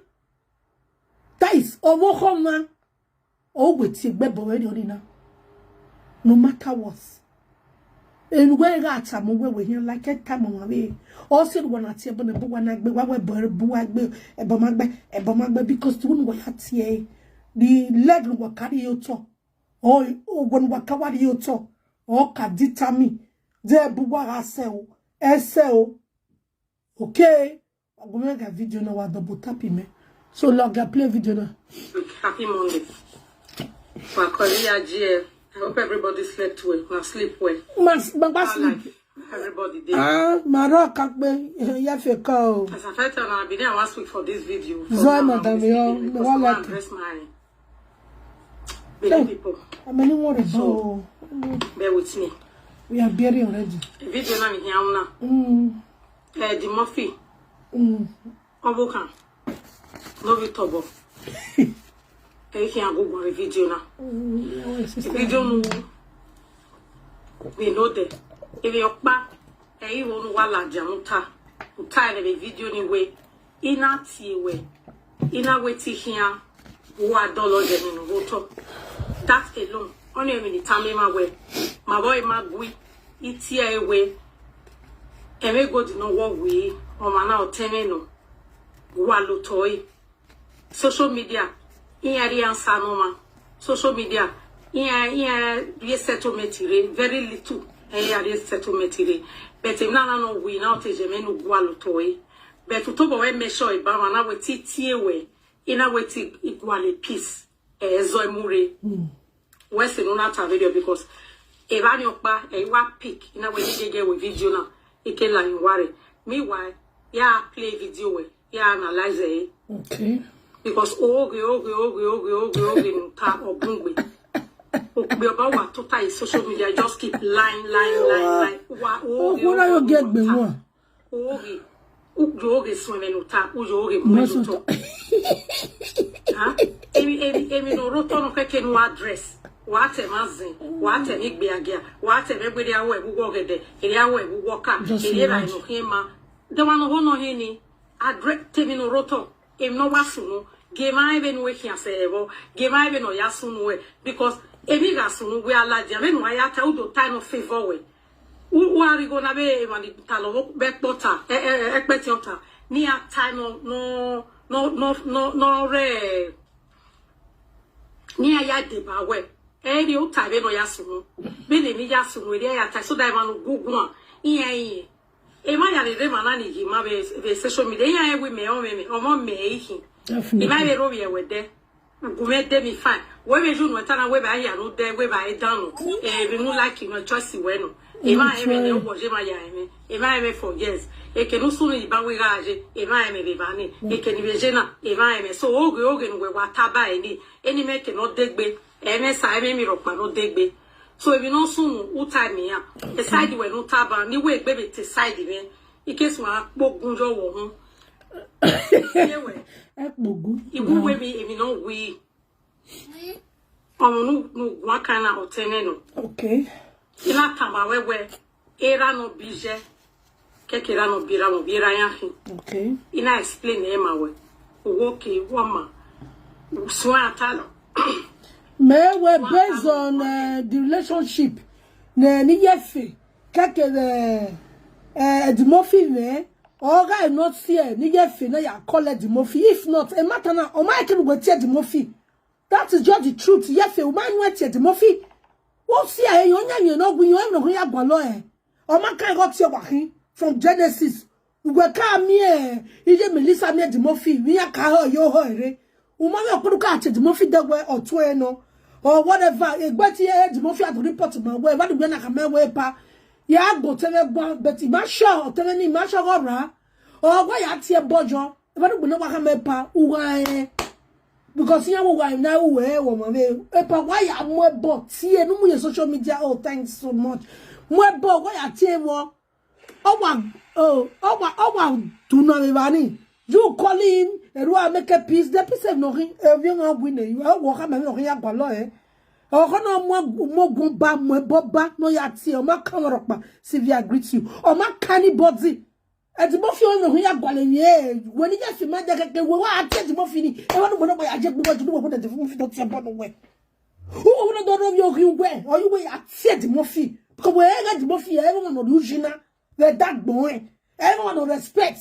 That is owo homa. O we ti gbe bo we ni ori na. No matter what. Enu we ga ta mo we we yan like e ta mo wa we. O se wa na ti e bo ne bo wa na gbe wa we bo bu wa gbe. E bo ma gbe, e bo ma gbe because ti wonu wa ya ti e. The leg no wa carry you to. O o wonu wa ka wa ri you to. O ka determine. De bu wa ga se o. E se o. Okay. Wa go make a video now, wa double tap him. So log a play video now. Happy Monday. Wa Korea G F. I hope everybody slept well. Now sleep well. Mas baba sleep. Everybody dey. Ah, my rock up be ya fe call. As I first tell now, I been there last week for this video. Zoe, madam, yo, me wa like address my many people. How many more to go? Bear with me. We are bearing already. The video now is here now. Mm. Eh, the Murphy. Mm. Obo kan. No be tobo. Eh, here I go go the video now. Mm, yeah, The sister. video no we know there. If you pa, eh, you won't wala jamuta. Uta the video ni we. Ina ti we. Ina we ti here. Wa dolo de ni roto. That alone. Only a minute time ma we. My boy ma gui. Iti e we. Eme go di no wo we. O ma na o teme no. Wa lo toy. Social media. In area answer no ma. Social media. In area settlement re. Very little. In area settlement re. But if na na no we na o te je me no gwa lo toy. But to bo we make sure e ba wa na we titi e we. Ina we ti equally peace. E zo e mure. We se no na ta video because e ba ni opa e wa pick ina we ni gege we video na. Ike la in ware. Meanwhile, ya play video we. Ya analyze e. Okay. Because oge oge oge oge oge oge no ta obungbe. Ogbe oba wa to ta is social media just keep line line line line. Wa Oh, oge what are you oge get oge me ta. One? Oge. Uyo oge sweme no ta. Uyo oge mwe no to. Ha? Emi emi emi no roto no keke no address. Wa te mazin. Wa te ni gbe agia. Wa te me gbe de awo e buwo gede. Eri awo e buwo ka. Just Eri era imagine. No hima. De wa no ho no hini. Address te mi no roto. Emi no wa sunu. Ge ma ebe no we kia se evo. Ge ma ebe no ya sunu we. Because emi ga sunu we ala dia. Me no ya ta udo ta no favor we. U u ari go na be e mani ta lo be pota. E e e peti ota. Ni a ta no no no no no no re. Ni a ya de ba we. E ri o ta be no ya sunu. Be le mi ya sunu ri ya ta so da e ma no gugu an. Iye iye. E ma ya re re ma na ni gi ma be be social media. Iye e we me o me me. O mo me e hi. E ma Definitely. be ro bi e we de. Gume de mi fine. We be ju no ta na we ba ya no de we ba e dan no. E be no like no choice we no. E ma e me ne wo je ma ya e me. E ma e me for years. E ke no sunu iba we ga je. E ma e me be ba ni. E ke ni be je na. E ma e me so oge oge no we wa ta ba e ni. Eni me ke no degbe. E me sa e me mi ro pa no degbe. So e be no sunu u ta mi ya. E side we no ta ba ni we gbe be te side me. Ike suma pogun jo wo hun. Ewe. Ekpogu. Ibu we mi emi no we. Omo nu nu wa kana otene no. Okay. Ina tamba we we. Era no bije. Keke era no bira mo bira ya hin. Okay. Ina explain e ma we. Owo ke wo ma. Swa ta lo. Me we based on uh, the relationship. Ne ni yefe. Keke the Eh, Eddie Murphy, man. Oga, I not here. Nigga, if you know, you call Eddie Murphy. If not, a matter now. Oh my, can go tear Eddie Murphy. That is just the truth. Yes, you might not tear Eddie Murphy. What's here? You know, you know, we know, you know, you know, eh. Oh my, can go tear Wahi from Genesis. We were come here. Ije Melissa me Eddie Murphy. We are Kaho, yo, ho, ere. Uma me okuru ka Eddie Murphy the way or two, no. Or whatever. Egbeti Eddie Murphy at report my way. What do we not come away, pa? Ya go tell me, but Imasha, or tell me, Imasha, or Ra. Or why at here, Bojo? If I don't know what come pa, who I, because you know why now, where, woman, eh, pa, why am I bought here? No more social media. Oh, thanks so much. Mwe bo, why at here, wo? Oh, wa, oh, oh, wa, oh, wa, do not be running. You call him, and who I make a peace, the peace of nothing, if you are winning, you are walking, and nothing, I go, eh. Oh, no more, more, go back, more, bo, back, no, ya, see, oh, my camera, Sylvia greets you. Oh, my canny body. Eddie Murphy, oh, no, ya, go, eh. When you just imagine that, we were at Eddie Murphy, and one of the boy, I just want to know what the Eddie Murphy don't say about the way. Who would not know you, you were, or you were at Eddie Murphy? Because we Eddie Murphy, everyone on the Ujina, the dark boy, everyone on respect.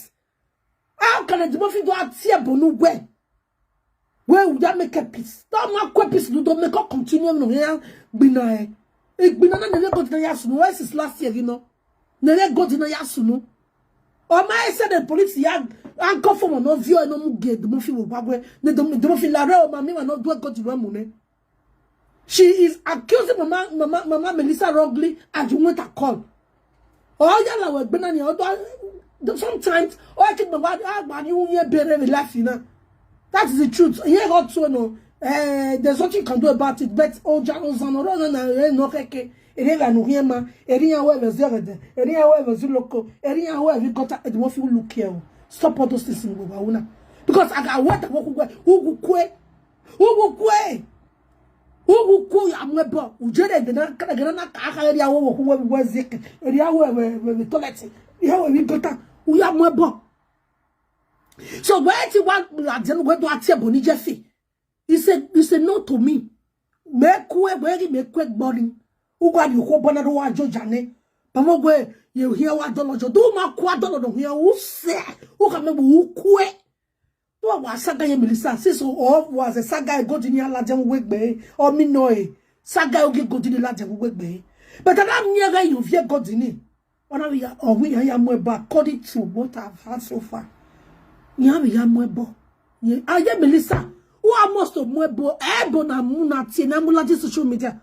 How can Eddie Murphy do at here, Bonu, where? Where would that make a peace? Don't make a peace, you don't make a continue, no, yeah, be nice. It be none of the go to the Yasu, where is last year, you know? Nere go to the Yasu, no? Or my said the police, ya, and go for no view, no more get the Murphy will back where the Murphy Larry, or my me, no do a go to one money. She is accusing Mama, Mama, Mama Melissa wrongly, and you want a call. Oh, yeah, like, but then, sometimes, oh, I think my wife, ah, man, you hear better than laughing, huh? That's the truth. Here, hot so, no. Eh, there's nothing you can do about it. But, oh, Jano Zano, no, no, no, no, okay, okay. Ere la no here, ma. Ere ya we ve zere de. Ere ya we ve zu loko. Ere ya we ve gota. Eddie Murphy, look here. Stop all those things in Wawuna. Because I got what I walk away. Who go kwe? Who go kwe? Who go kwe? I'm a bo. Ujere de na, kana gana na ka ka ere ya we, we, we, zik. Ere ya we, we, we, we, toilet. Ere ya we, we gota. We are more bo. So where ti wa la den we do atie Boni Jeffy? He said, he said no to me. Me kwe, where he me kwe Boni. Uga you ko bona do wa jo jane. Pamo gwe, you hear what dollar jo. Do ma kwa dollar do here. Who say? Who can me who kwe? Do wa saga ye Melissa. Sis o was a saga go in ya la den we gbe. O mi no e. Saga ogi go in la den we gbe. But I don't hear you fear God in it. Ona we ya, or we ya mo ebo according to what I've heard so far. Ya we ya mo ebo. Ye, aye Melissa. Who are most of mo ebo? Ebo na mu na tie na mu la this social media.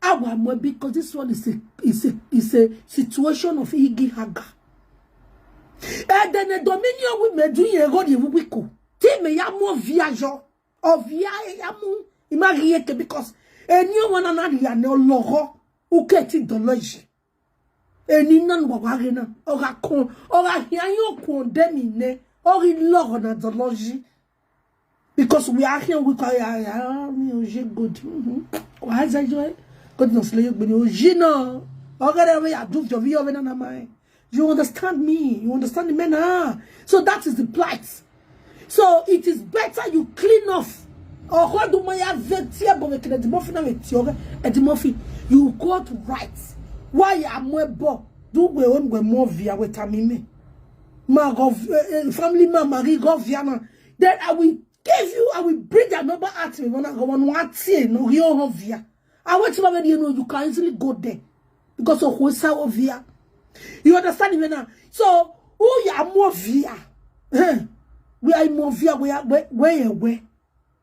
Awa mo, because this one is a, is a, is a situation of igi haga. And then the dominion we me do ye go the wiko. Ti me ya mo via jo. Ovia ya mu. Imagine ke because eni o wana na ya ne ologo. Uke ti doloji. Eni na nwa wa re na. Oga kon, oga hia yo kon de mi ne. Ori logo na doloji. Because we are here, we call ya, ya, mi o je good. Mhm. Kwa za jo. Good no sle yo gbe ni o ji na. Oga re we ya du jo vi o ve na na mai. You understand me? You understand the men? Ah, so that is the plight. So it is better you clean off. Or how do my advert here, but we can the more final with yoga and the more you got right. Why am we bo? Do we own we more via with Tamime? Ma go, eh, eh, family man, Marie go via na. Then I will give you, I will bring another art. We wanna go on one thing, no, you have via. I want to know you can easily go there because of who saw via. You understand me now? So who ya more via? Eh, we are more via, we are where, where, where?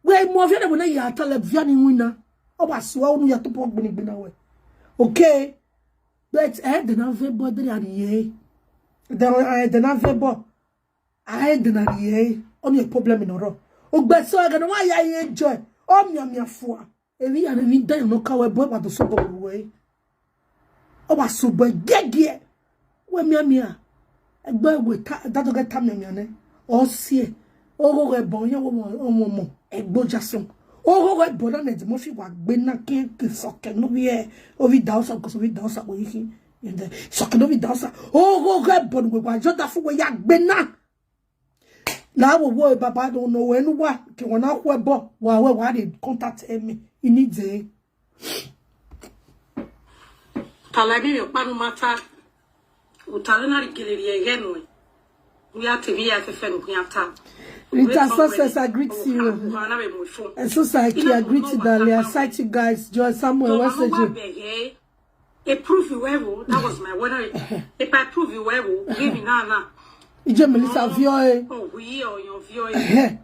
We are more via than when you are telling via ni wina. Oh, I swear, you have to put me in. Okay. But I had the number there at the, the, I had the number. I had the, only a problem in a row. Oh, but so I gonna why I enjoy. Oh, mi, mi, four. Evi ya ni da no ka we bo ba do so bo we. O ba so bo gege. We mi mi a. Egbe we ta da do ge ta mi mi ne. O sie. O go ge bo ye wo mo mo. Egbo jason. O go ge bo na ne mo fi wa gbe na ke ke so ke no bi e. O vi da o so ko so vi da o so ko yi. So ke no vi da o so. O go ge bo we wa jo da fu we ya gbe na. La wo wo baba do no we nu wa ke wona ku ebo wa we wa dey contact me. Ini de. Talami mi pa no matter. Utalena rigeleriegeno. We are T V F F N, we are town. Rita Success, I greet you. And Susa, I agree to that. I sight you guys. Joy Samuel, what's the A proof you ever. That was my word. If I prove you ever, give me now now. Ije Melissa Vioe. Oh, we or your Vioe.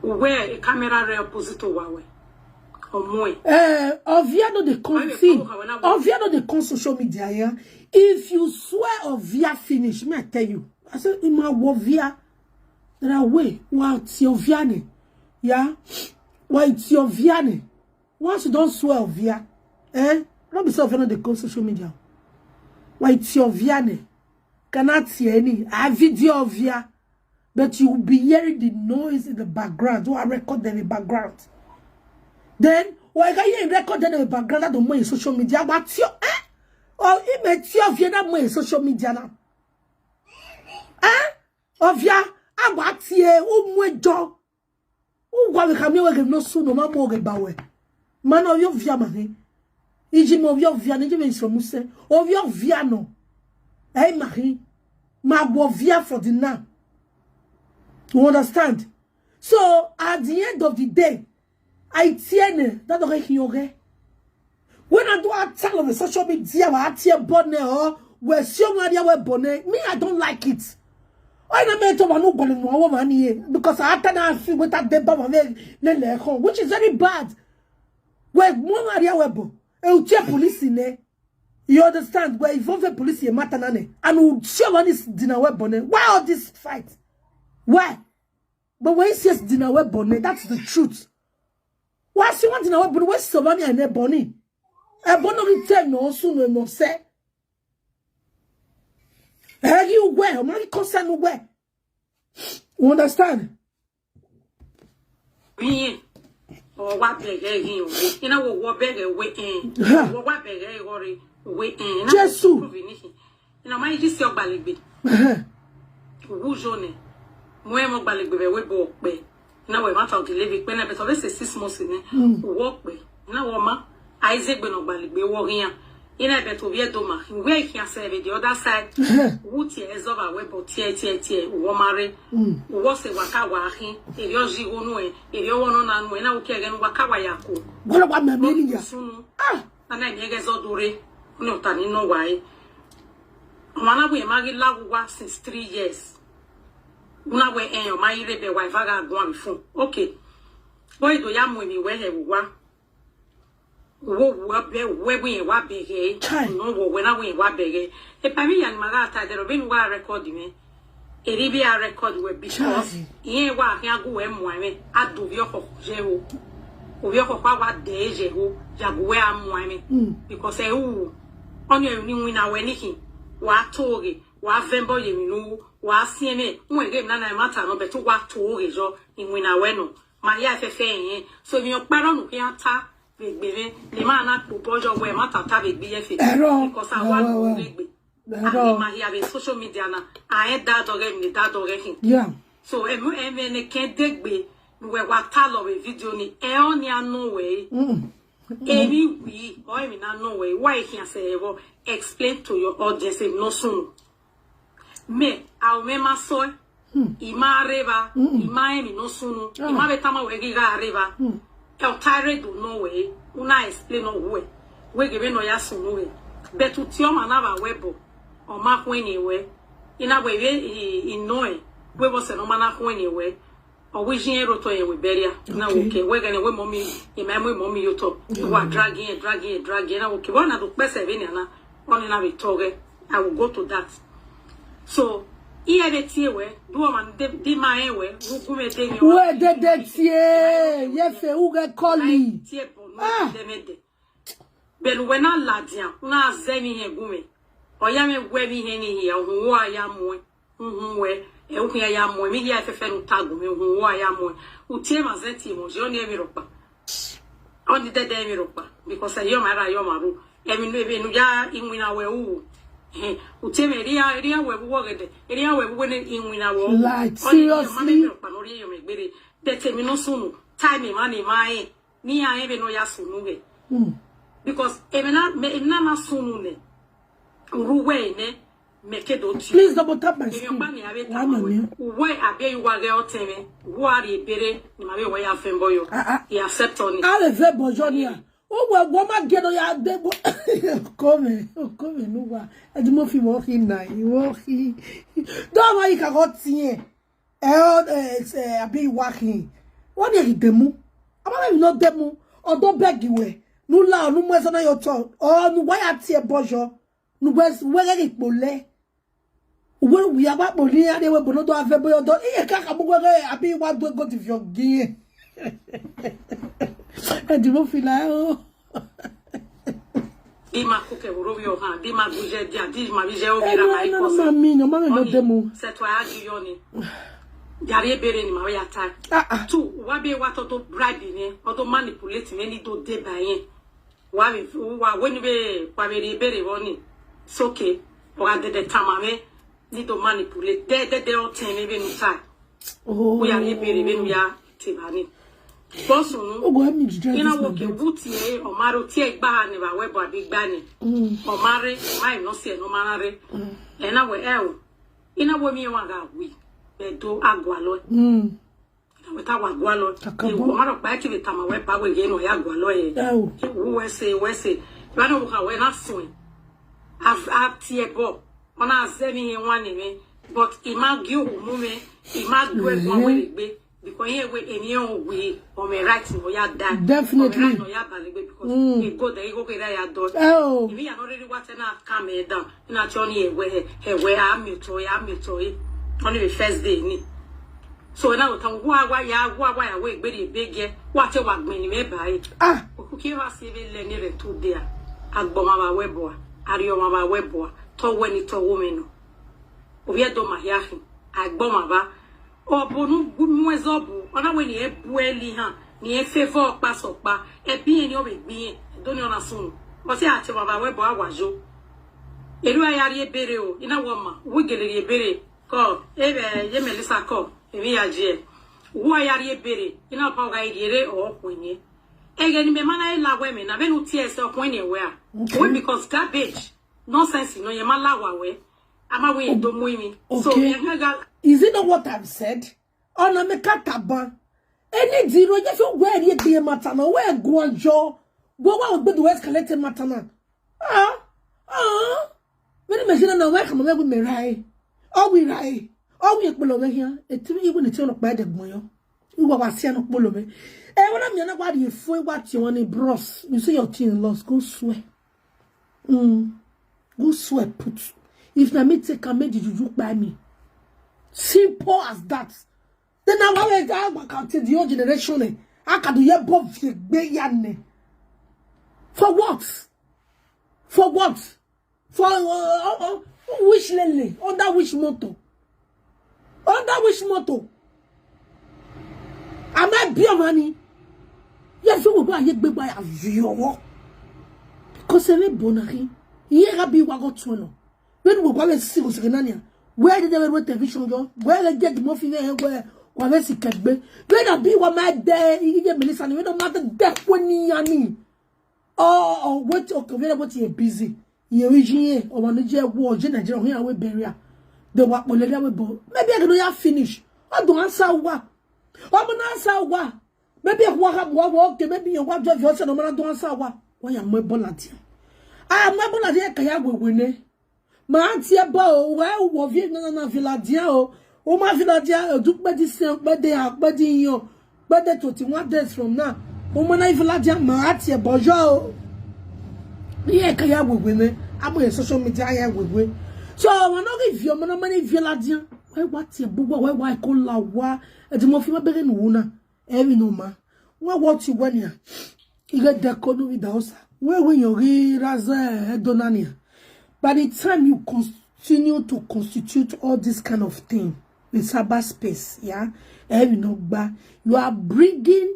Where a camera re opposite to Huawei. Or more. Eh, Ovia no dey come see. Ovia no dey come social media, yeah. If you swear Ovia finish, me I tell you. I say in my Ovia. There are way. Wa ti Ovia ne. Yeah. Wa ti Ovia ne. Once you don swear Ovia, eh? No be say Ovia no dey come social media. Wa ti Ovia ne. Cannot see any. I video Ovia. But you will be hearing the noise in the background. Who are recording in the background. Then, why can you record in the background? I don't mind social media. But you, eh? Or even your view that more social media now. Eh? Ovia, abatie, umwejo. Ugwa we kami we no su no mamo ge bawe. Man, Ovia Ovia mahi. Iji mo Ovia Ovia, ni jime so muse. Ovia Ovia no. Hey, mahi. Ma Ovia for the now. You understand? So, at the end of the day, I tiene, that don't hear. When I do a tell on the social media, I tear bonnet or where so many are bonnet. Me, I don't like it. I know me to one who gonna know what money because I had to feel with that deba, which is very bad. Where more area webo, a police in there. You understand? Where if the police in matter none, and who share one is dinner webone. Why all this fight? Why? But when he says dinner webone, that's the truth. Why she want dinner webone? Where's Sobami and Ebony? Ebony return no soon no say. Hey, you where? My concern where? You understand? Biye. O wa bẹ̀rẹ̀ yín o. Ina wo wo bẹ̀rẹ̀ we en. Wo wa bẹ̀rẹ̀ ori we en. Jesus. Ina ma yi si ogbalegbe. Wu jo ne. Mo e mo gbalegbe be we bo pe. Ina we ma ta o delivery pe na be so let's say six months ni. Wo pe. Ina wo ma. Aize gbe no gbalegbe wo rian. Ina be to vie do ma. We can say the other side. Wu ti e zo ba we bo tie tie tie. Wo mare. Wo se wa ka wa hin. E yo ji wo nu e. E yo wo no na nu e. Na wo ke ge nu wa ka wa ya ko. Golo wa me me ni ya. Sunu. Ah. Ana mi ge zo dure. No ta ni no wa e. Mana we ma gi la wa since three years. Una we en o ma ire be wa va ga go am fun. Okay. Boy do ya mu mi we he wa. Wo wo be we we wa be he. No wo we na we wa be he. E pa mi ya ni ma ga ta de ro be mi wa record mi. Eri bi a record we because yen wa hin agu we mu ame adu bi oko je o. Obi oko pa wa de je o. Ya gu we amu ame. Because e u oni e ni win na we ni hin. Wa toge, wa vembo ye mi nu, wa si eme. Nwe ge na na mata no be tu wa toge jo. Inwin na we no. Ma ya fefe yen. So mi o paro nu ki ata. Gbegbe ni ma na po bojo we mata ta gbegbe ye fe. Because I want to gbegbe. Ani ma ya be social media na. A e da do re mi da do re hin. Yeah. So emu eme ne ke degbe we wa ta lo we video ni e o ni anu we. Emi wi o emi na no we. Why can say evo explain to your audience if no soon. Me, I'll me ma so. Ima reva, ima emi no sunu. Ima be tama we gi ga reva. E o tare do no we. Una explain no we. We ge be no ya sunu we. But u ti o ma na ba we bo. O ma ku ni we. Ina we we i no e. We bo se no ma na ku ni we. O we jin ero to ye we beria. Na we ke we gene we momi. Ima we momi yo to. Wa dragging, dragging, dragging. Na we ke wa na do pese be ni na. Oni na we toge. I will go to that. So, iye de tie we, do man de di ma e we, wu gume de ni. We de de tie, ye fe u ge koli. Tie bo no de me de. Belu we na ladia, na ze mi he gume. O ya me we mi he ni hi, o hu wa ya mo. Hu hu we, e u ya ya mo, mi ya fe fe nu ta gume, hu wa ya mo. U tie ma ze tie mo, je oni e mi ropa. Oni de de mi ropa, because e yo ma ra yo ma ru. Emi no ebe no ya inwina we u. Eh, u te me ria ria we wo gede. Ria we wo ne inwina wo. Like, seriously? Pa no ri yo me gbere. De te mi no sunu. Time ma ni ma e. Ni ya ebe no ya sunu we. Because emi na me emi na na sunu ne. Ruwe ne, make do ti. Please double tap my screen. Eyan pa ni are ta ma we. Uwe abi iwa ge o teme. Wo ari ebere ni ma be we ya fen boyo. Ah, ah. He accept on it. Ale ve bojo ni a. O we wo ma ge do ya de bo. Come, come no wa. E di mo fi wo ki na, wo ki. Do ma yi ka go tie. E o, eh, eh, abi wa ki. Wo ni ki demu. Ama me no demu. O do beg we. Nu la nu mo so na yo to. O nu wa ya tie bojo. Nu we we ge ki pole. Uwe wi agba poli ya de we bono do ave boyo do. Iye ka ka bugo ge abi wa do go ti fi ogi. E di mo fi la o. Di ma kuke wuro wi o ha, di ma guje dia, di ma bi je o mi ra ma No, iko no, ma mi no, ma mi no demo. Se to a gi yo ni. Jari ebere ni ma we ya ta. Ah, ah. Tu, wa be wa to to bribe ni, o to manipulate me ni do de ba yen. Wa be wa we ni be kwa be ebere wo ni. It's okay. Wa de de tama me ni do manipulate. De de de o ten me be ni ta. Oh. Wo ya ebere be ni ya ti ba ni. Boss nu. Oh, go help me to drive Ina this wo my ke babe. buti e o maro ti e gba ni ba we bo abi gba ni. O mare, mai no se no mare. E na we e o. Ina wo mi wa ga wi. E do agwa lo. Mm. Ina we ta wa agwa lo. Kakabo. E o maro pa ti be tama we pa we ye no ya agwa lo e. E o. Wo we se we se. Ba no ka we na so e. A ti e bo. Ona ze mi he wa ni me. But i ma gi o mu me. I ma gwe gwa we le gbe. Because here we eni o we o me right no ya die. Definitely. O me right no ya ba le gbe because Mm. e go there e go ke ya do. Oh. If me I already what na calm me down. Na cho ni e we e we a mi to ya mi to e. Only the first day ni. So na o tan wa wa ya wa wa ya we gbe de be ge. Wa te wa gbin ni me ba e. Ah. Oku ki wa si be le ni re to de a. Agbo ma ba we bo a. Ari o ma ba we bo a. To we ni to wo me no. Obi e do ma ya hin. Agbo ma ba. Obu nu gu mu e zo bu. Ona we ni e bu e li han. Ni e favor pa so pa. E bi e ni o be gbi e. Do ni ona sunu. O si a te ma ba we bo a wa jo. Eru a ya ri ebere o. Ina wo ma. Wo gele ri ebere. Ko. E be ye Melissa ko. E mi ya je. Wo a ya ri ebere. Ina pa o ga ri ere o ko ni. E ge ni me mana e la we me na. Be nu ti e se o ko ni e we a. Okay. We because garbage. Nonsense no ye ma la wa we. Ama we do mu mi. So Okay. ye ga ga Is it not what I've said? Ona me ka taban. Eni di ro je fi we ri e gbe mata na we gu anjo. Wo wa o gbe do escalate mata na. Ah. Ah. Me ni me jina na we ka mo we me rai. O wi rai. O wi e polo we ya. E ti wi ni ti o no pa de gbon yo. Iwa wa si anu polo me. E wona mi na wa di fo wa ti won ni bros. You see your thing lost. Go swear. Mm. Go swear put. If na me take am, make the juju kpai me. Simple as that. Then now why we go back and take the old generation eh? How can you bo fi gbe ya ne? For what? For what? For uh, uh, uh, which lele? Under which motto? Under which motto? Am I beer money? Yes, you will go and get big by a viewer. Because every bonari, ye rabi wa go to no. When we go and see what's going on here, where did they wait television go? Where they get the muffin there? Where where they see cat be? Where the be what my day? You get Melissa, we don't matter that when you are me. Oh, oh, wait, okay, very what you busy. You reach here, or one day, war, Nigeria, here, we bury. The what will let we bo. Maybe I don't have finish. I don't answer what. I don't answer what. Maybe I walk up, walk, walk, maybe you want to have your son, no matter don't answer what. Why am I bullet? I am my bullet here, Kaya will win it. Ma auntie eba o, wa wo vi na na villa dia o. O ma villa dia o du pe di sen pe de a pe di yan. Pe de twenty-one days from now. O ma na villa dia ma auntie eba jo o. Ni e ka ya wewe me. Amo e social media ya wewe. So wa no give you mo na mani villa dia. Why what e bu wa why why ko la wa. E di mo fi ma bere nu na. Every no ma. Wa what you want ya. Ige de ko nu wi da osa. We we yo ri raza e do na ni. By the time you continue to constitute all this kind of thing in cyberspace, yeah, eh, you know, ba, you are bringing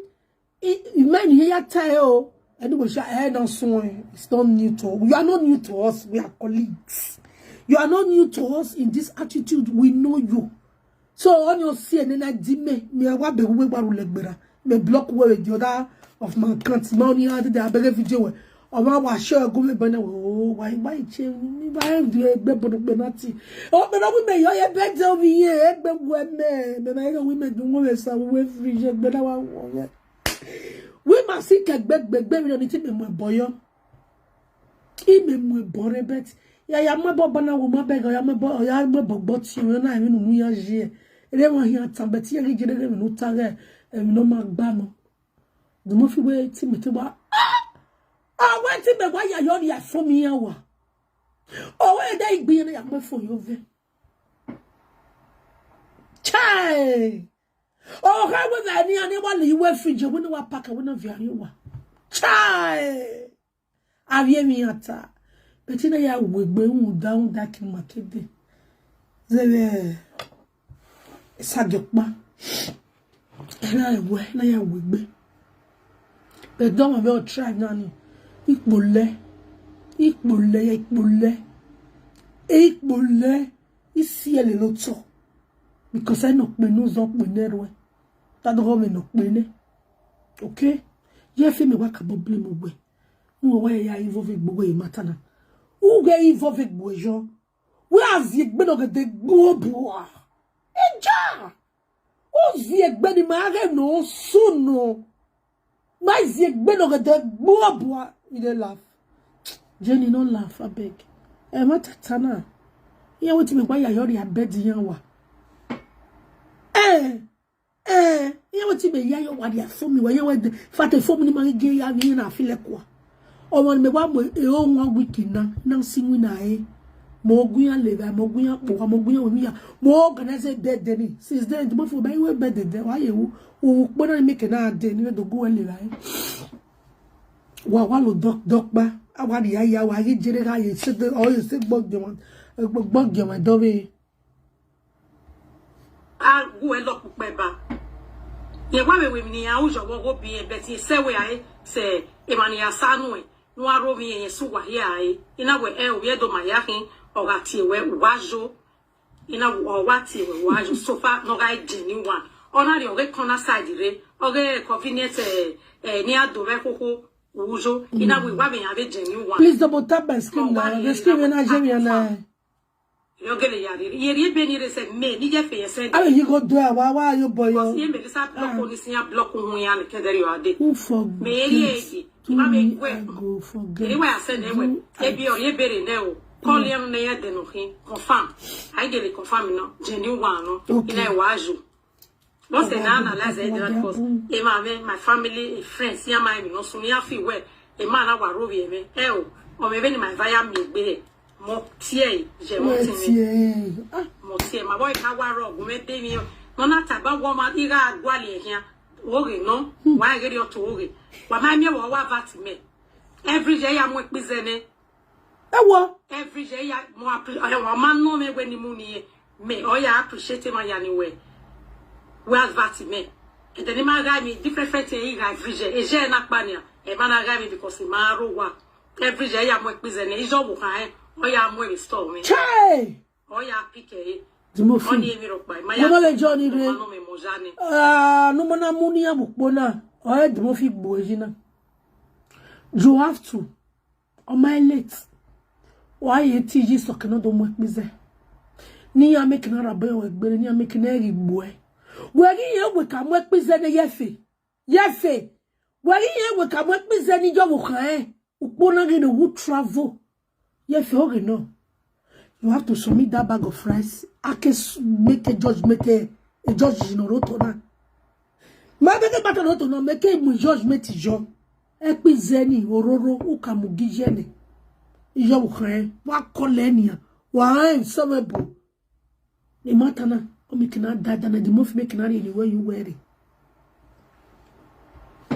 in men here tell. Anyway, sha, eh, no, so it's not new to you are not new to us. We are colleagues. You are not new to us in this attitude. We know you. So on your C N N, I D me, me I wa be we wa legbera. Me block we with the other of my accounts. Me only had the abeg video we. Ọba wa show go me bana wo wa igba iche mi ba do egbe bodo gbe nati. O pe no wi me yo ye be de omi ye egbe gwe me. Me na yo wi me do wo me sa we free je gbe na wa wo ye. We ma si ke gbe gbe gbe mi ni ti me mo boyo. I me mo bore bet. Ya ya mo bo bana wo ma be ga ya mo bo ya mo bo bo ti yo na mi nu ya je. Ere wa hi atan bet ye ge je de mi nu ta ge. E mi no ma gba mo. The more fi we ti me te wa. Ah, we ti me wa ya yo ya fo mi ya wa. O we de igbi na ya mo fo yo ve. Chai. O ha we ve ni ani wa li we fi je we ni wa paka we na vi ani wa. Chai. Avie mi ata. Betina ya we gbe un down that in makede. Zebe. Sagekpa. Na ewe na ya we gbe. But don't be try nani. Ikpole. Ikpole, ikpole. Ikpole. Isi ele lo to. Because I no pe no zo pe ne rwe. Ta do me no pe ne. Okay? Ye fi me wa ka bo blame we. Mo wa ya involve gbogbo e matana. U ge involve gbogbo yo. We azi egbe no ge de gbogbo. Eja. Ozi egbe ni ma ge no suno. Ma zi egbe no ge de gbogbo. You dey laugh. Jenny, no laugh, abeg. Eh, matatana. Yeah, wetin me why you are bed yan wa. Eh. Eh, ihe wetin me ya yo wa dia fo mi wa ye we de. Fate fo mi ni ma ge ya mi na file kwa. O mo me wa mo e o one week na na si mi na e. Mo gun ya le ga mo gun ya po mo gun ya we mi ya. Mo organize bed de ni. Since then the month for by we bed de wa ye wo. O po na make na de ni do go le ga e. Wa wa lo dok dok ba. A wa di ya ya wa ye jere ga ye se de o ye se gbogbo wọn. Gbogbo wọn do be. Agu e lo pupe ba. Ye wa we we mi ni a ujo wo go bi e beti se we ai se e ma ni a sanu e. Nu aro mi e su wa ye ai. Ina we e o ye do ma ya hin o ga ti we wa jo. Ina o wa ti we wa jo so far no ga e di ni one. Ona ri o ge corner side re. O ge convenient eh, eh, ni a do we ko ko ujo. Ina we wa mi a be di ni one. Please double tap my screen now. The screen when I jam you now. Yogele yari. Yeri ebe ni rese me ni je fe yese. Abe you go do wa wa yo boy. Because ye me sa block ni sinya block hu ya ni kedere yo ade. Who forget? Me yeri eki. Ima me gwe. Go forget. Yeri wa ya send ewe. Ebi o ye bere ne o. Call ye me ya de no hin. Confirm. I get it confirm no. Genuine one no. Ina wa ju. No se na analyze e that cause e ma me my family e friends ya ma mi no so mi afi we e ma na wa ro bi e me e o o me be ni my via mi gbe mo tie je mo ti mi mo tie ma boy ka wa ro gu me de mi o no na ta ba wo ma i ga gwa le hia o ge no wa ge ri o to o ge wa ma mi wo wa vat me every day ya mo pi ze ne Ewo. Every day ya mo apri oya wa ma no me we ni mu ni e. Me oya appreciate ma ya ni we. We advert me. E de ni ma ga mi different different thing ga every day. E je na pa ni a. E ma na ga mi because ma ro wa. Every day ya mo e pize ne ijo bu kan e. Oya mo e store me. Chai. Oya pick e. Di mo fi. Oni e mi ro pa. Ma ya. Mo no le jo ni re. Ma no me mo ja ni. Ah, no mo na mu ni a bu po na. O e di mo fi gbo e ji na. You have to. O my late. Wa ye ti ji so ke no do mo e pize. Ni ya make na ra be we gbere ni ya make na ri gbo e. We ri ye we ka mo e pize ne ye fe. Ye fe. We ri ye we ka mo e pize ni jo wo kan e. Ukpo na ge no who travel. Ye fe o ge no. You have to submit that bag of rice. Ake s- make a judge make a, a judge in Oroto na. Ma be ke bata Oroto na make a judgment ijo. E pize ni ororo ukamu gije ni. Ijo wo kan e. Wa kole ni a. Wa en so me bu. Ni mata na. O mi kina dada na di mo fi me kina ni anywhere you wear it.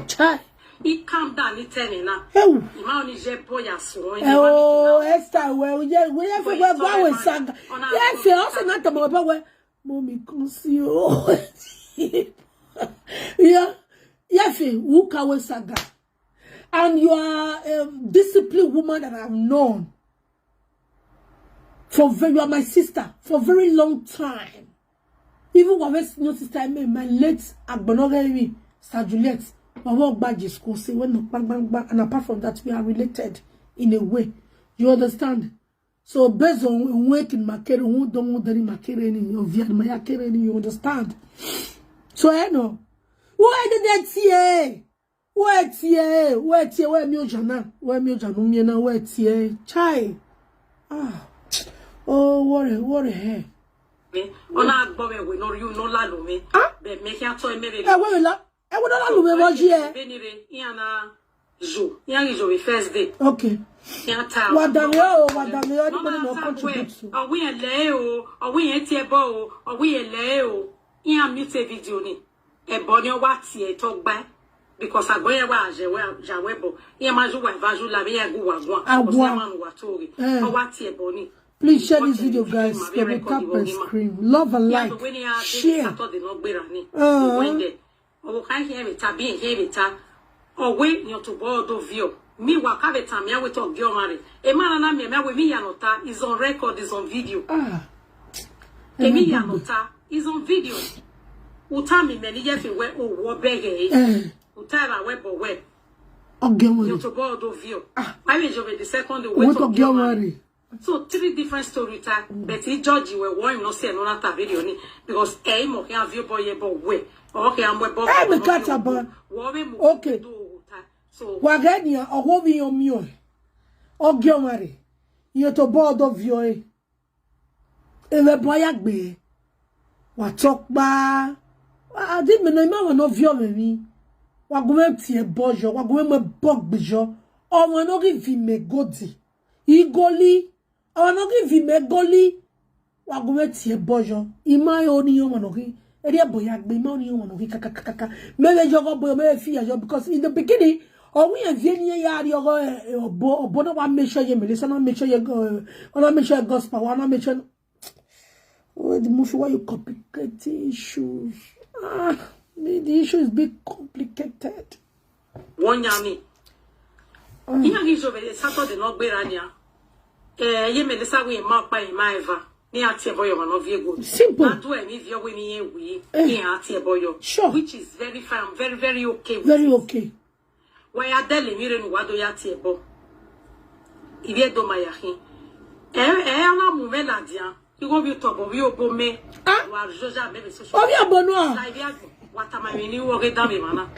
Chai. He calm down, he tell me now. Ewu. He ma only je boy as one. Ewu, Esther, we we ye we ye fe we gwa we saga. Ye fe o se na tamo ba we. Mommy, come see you. Yeah. Ye fe, who can we saga? And you are a disciplined woman that I've known. For very, you are my sister for a very long time. Even when your sister, me, my late Agbonogemi, Sir Juliet, Owo gbaji school say when no bang bang bang, and apart from that, we are related in a way. You understand? So based on when can makere, who don't want any makere any of Vietnam, makere any, you understand? So I know. Who are the next year? Who are here? Who are here? Where me ojana? Where me ojana? Me na where here? Chai. Ah. Oh, what a, what a hair. Ona agbo me we no you no la lo me. Be me ki ato me re. Ẹ wẹ́rẹ̀ la. Ẹ wẹ́rẹ̀ la lù mí bọ́ jí ẹ. Be ni re. Iyan na jo. Iyan ri jo we first day. Okay. Iyan ta. Wà dà mí o, wà dà mí o, anybody no contribute to. Owi ele o. Owi en ti ebo o. Owi ele o. Iyan mute video ni. Ebo ni o wa ti e to gba. Because agbo ye wa je we ja we bo. Iyan ma ju wa va ju la mi ya gu wa gwa. Agwa. Ma nu wa to ri. O wa ti ebo ni. Please share this video, guys. Let me tap and scream. Love and like. Share. Saturday no gbera ni. When there. Owo kan here me ta bi here me ta. Owe ni to bo do vio. Mi wa ka be ta mi awe to gi o mare. E mara na mi mi awe mi ya no ta is on record, is on video. Ah. Emi ya no ta is on video. Uta mi me ni ye fi we owo be he. Eh. Uta ra we bo we. Oge Ni wọn. to bo do vio. Awe jo be the second we Wọ́n to tó gi gé o wọn mare. Rè. So three different story time. But he judge you were one no say no na ta video ni because e mo ke avio boy ye bo we. O ke amwe bo. Ẹ mi ká ta bọ. Wo we mo. Okay. Do ta. So Wà gẹ́ ènìyàn, ọ̀wọ́ mi yan mi ọ̀. Oge wọn Rè. Iye tó bọ́ ọdọ fi ọ ẹ. Ẹ lẹ bọ́ ayá gbé. Wà tọ́ pa. Àdí mi náà, ìmọ̀ àwọn náà fi ọ̀rẹ́ mi. Wà gúnmẹ́ tiẹ̀ bọ́ yọ, wà gúnmẹ́ mọ́ bọ́ gbé yọ. Ọmọ náà kì í fi mẹ́ gòdì. Igoli. Ọmọ náà kì í fi mẹ́ goli. Wa gume tie bojo. Ima yo ni yo mano ki. Eri ebo ya gbe ima ni yo mano ki kaka kaka kaka. Mebe jogo boyo mebe fi ya yo because in the beginning, or we and Jenny ya ri ogo obo obo na wa make sure ye Melissa na make sure ye go na make sure gospel wa na make sure. Oh, the movie why you complicate issues. Ah, the, the issue is big complicated. Won ya mi. Iya ni jo be Saturday no gbera ni a. Eh, ye Melissa we ma pa e ma eva. Ni ati ebo yo no vie go. Simple. Na do e mi vie we mi ye we. Ni ati ebo yo. Sure. Which is very fine. I'm very, very okay with Very it. Okay. Wa ya dele mi re nu wa do ya ti ebo. Ibi edo ma ya hin. Eh, eh, ana mu me na dia. Igo bi to bo bi obo me. Ah. Wa joja me be social. Obi abono a. Like ya. Wata ma mi ni wo ge da me mana.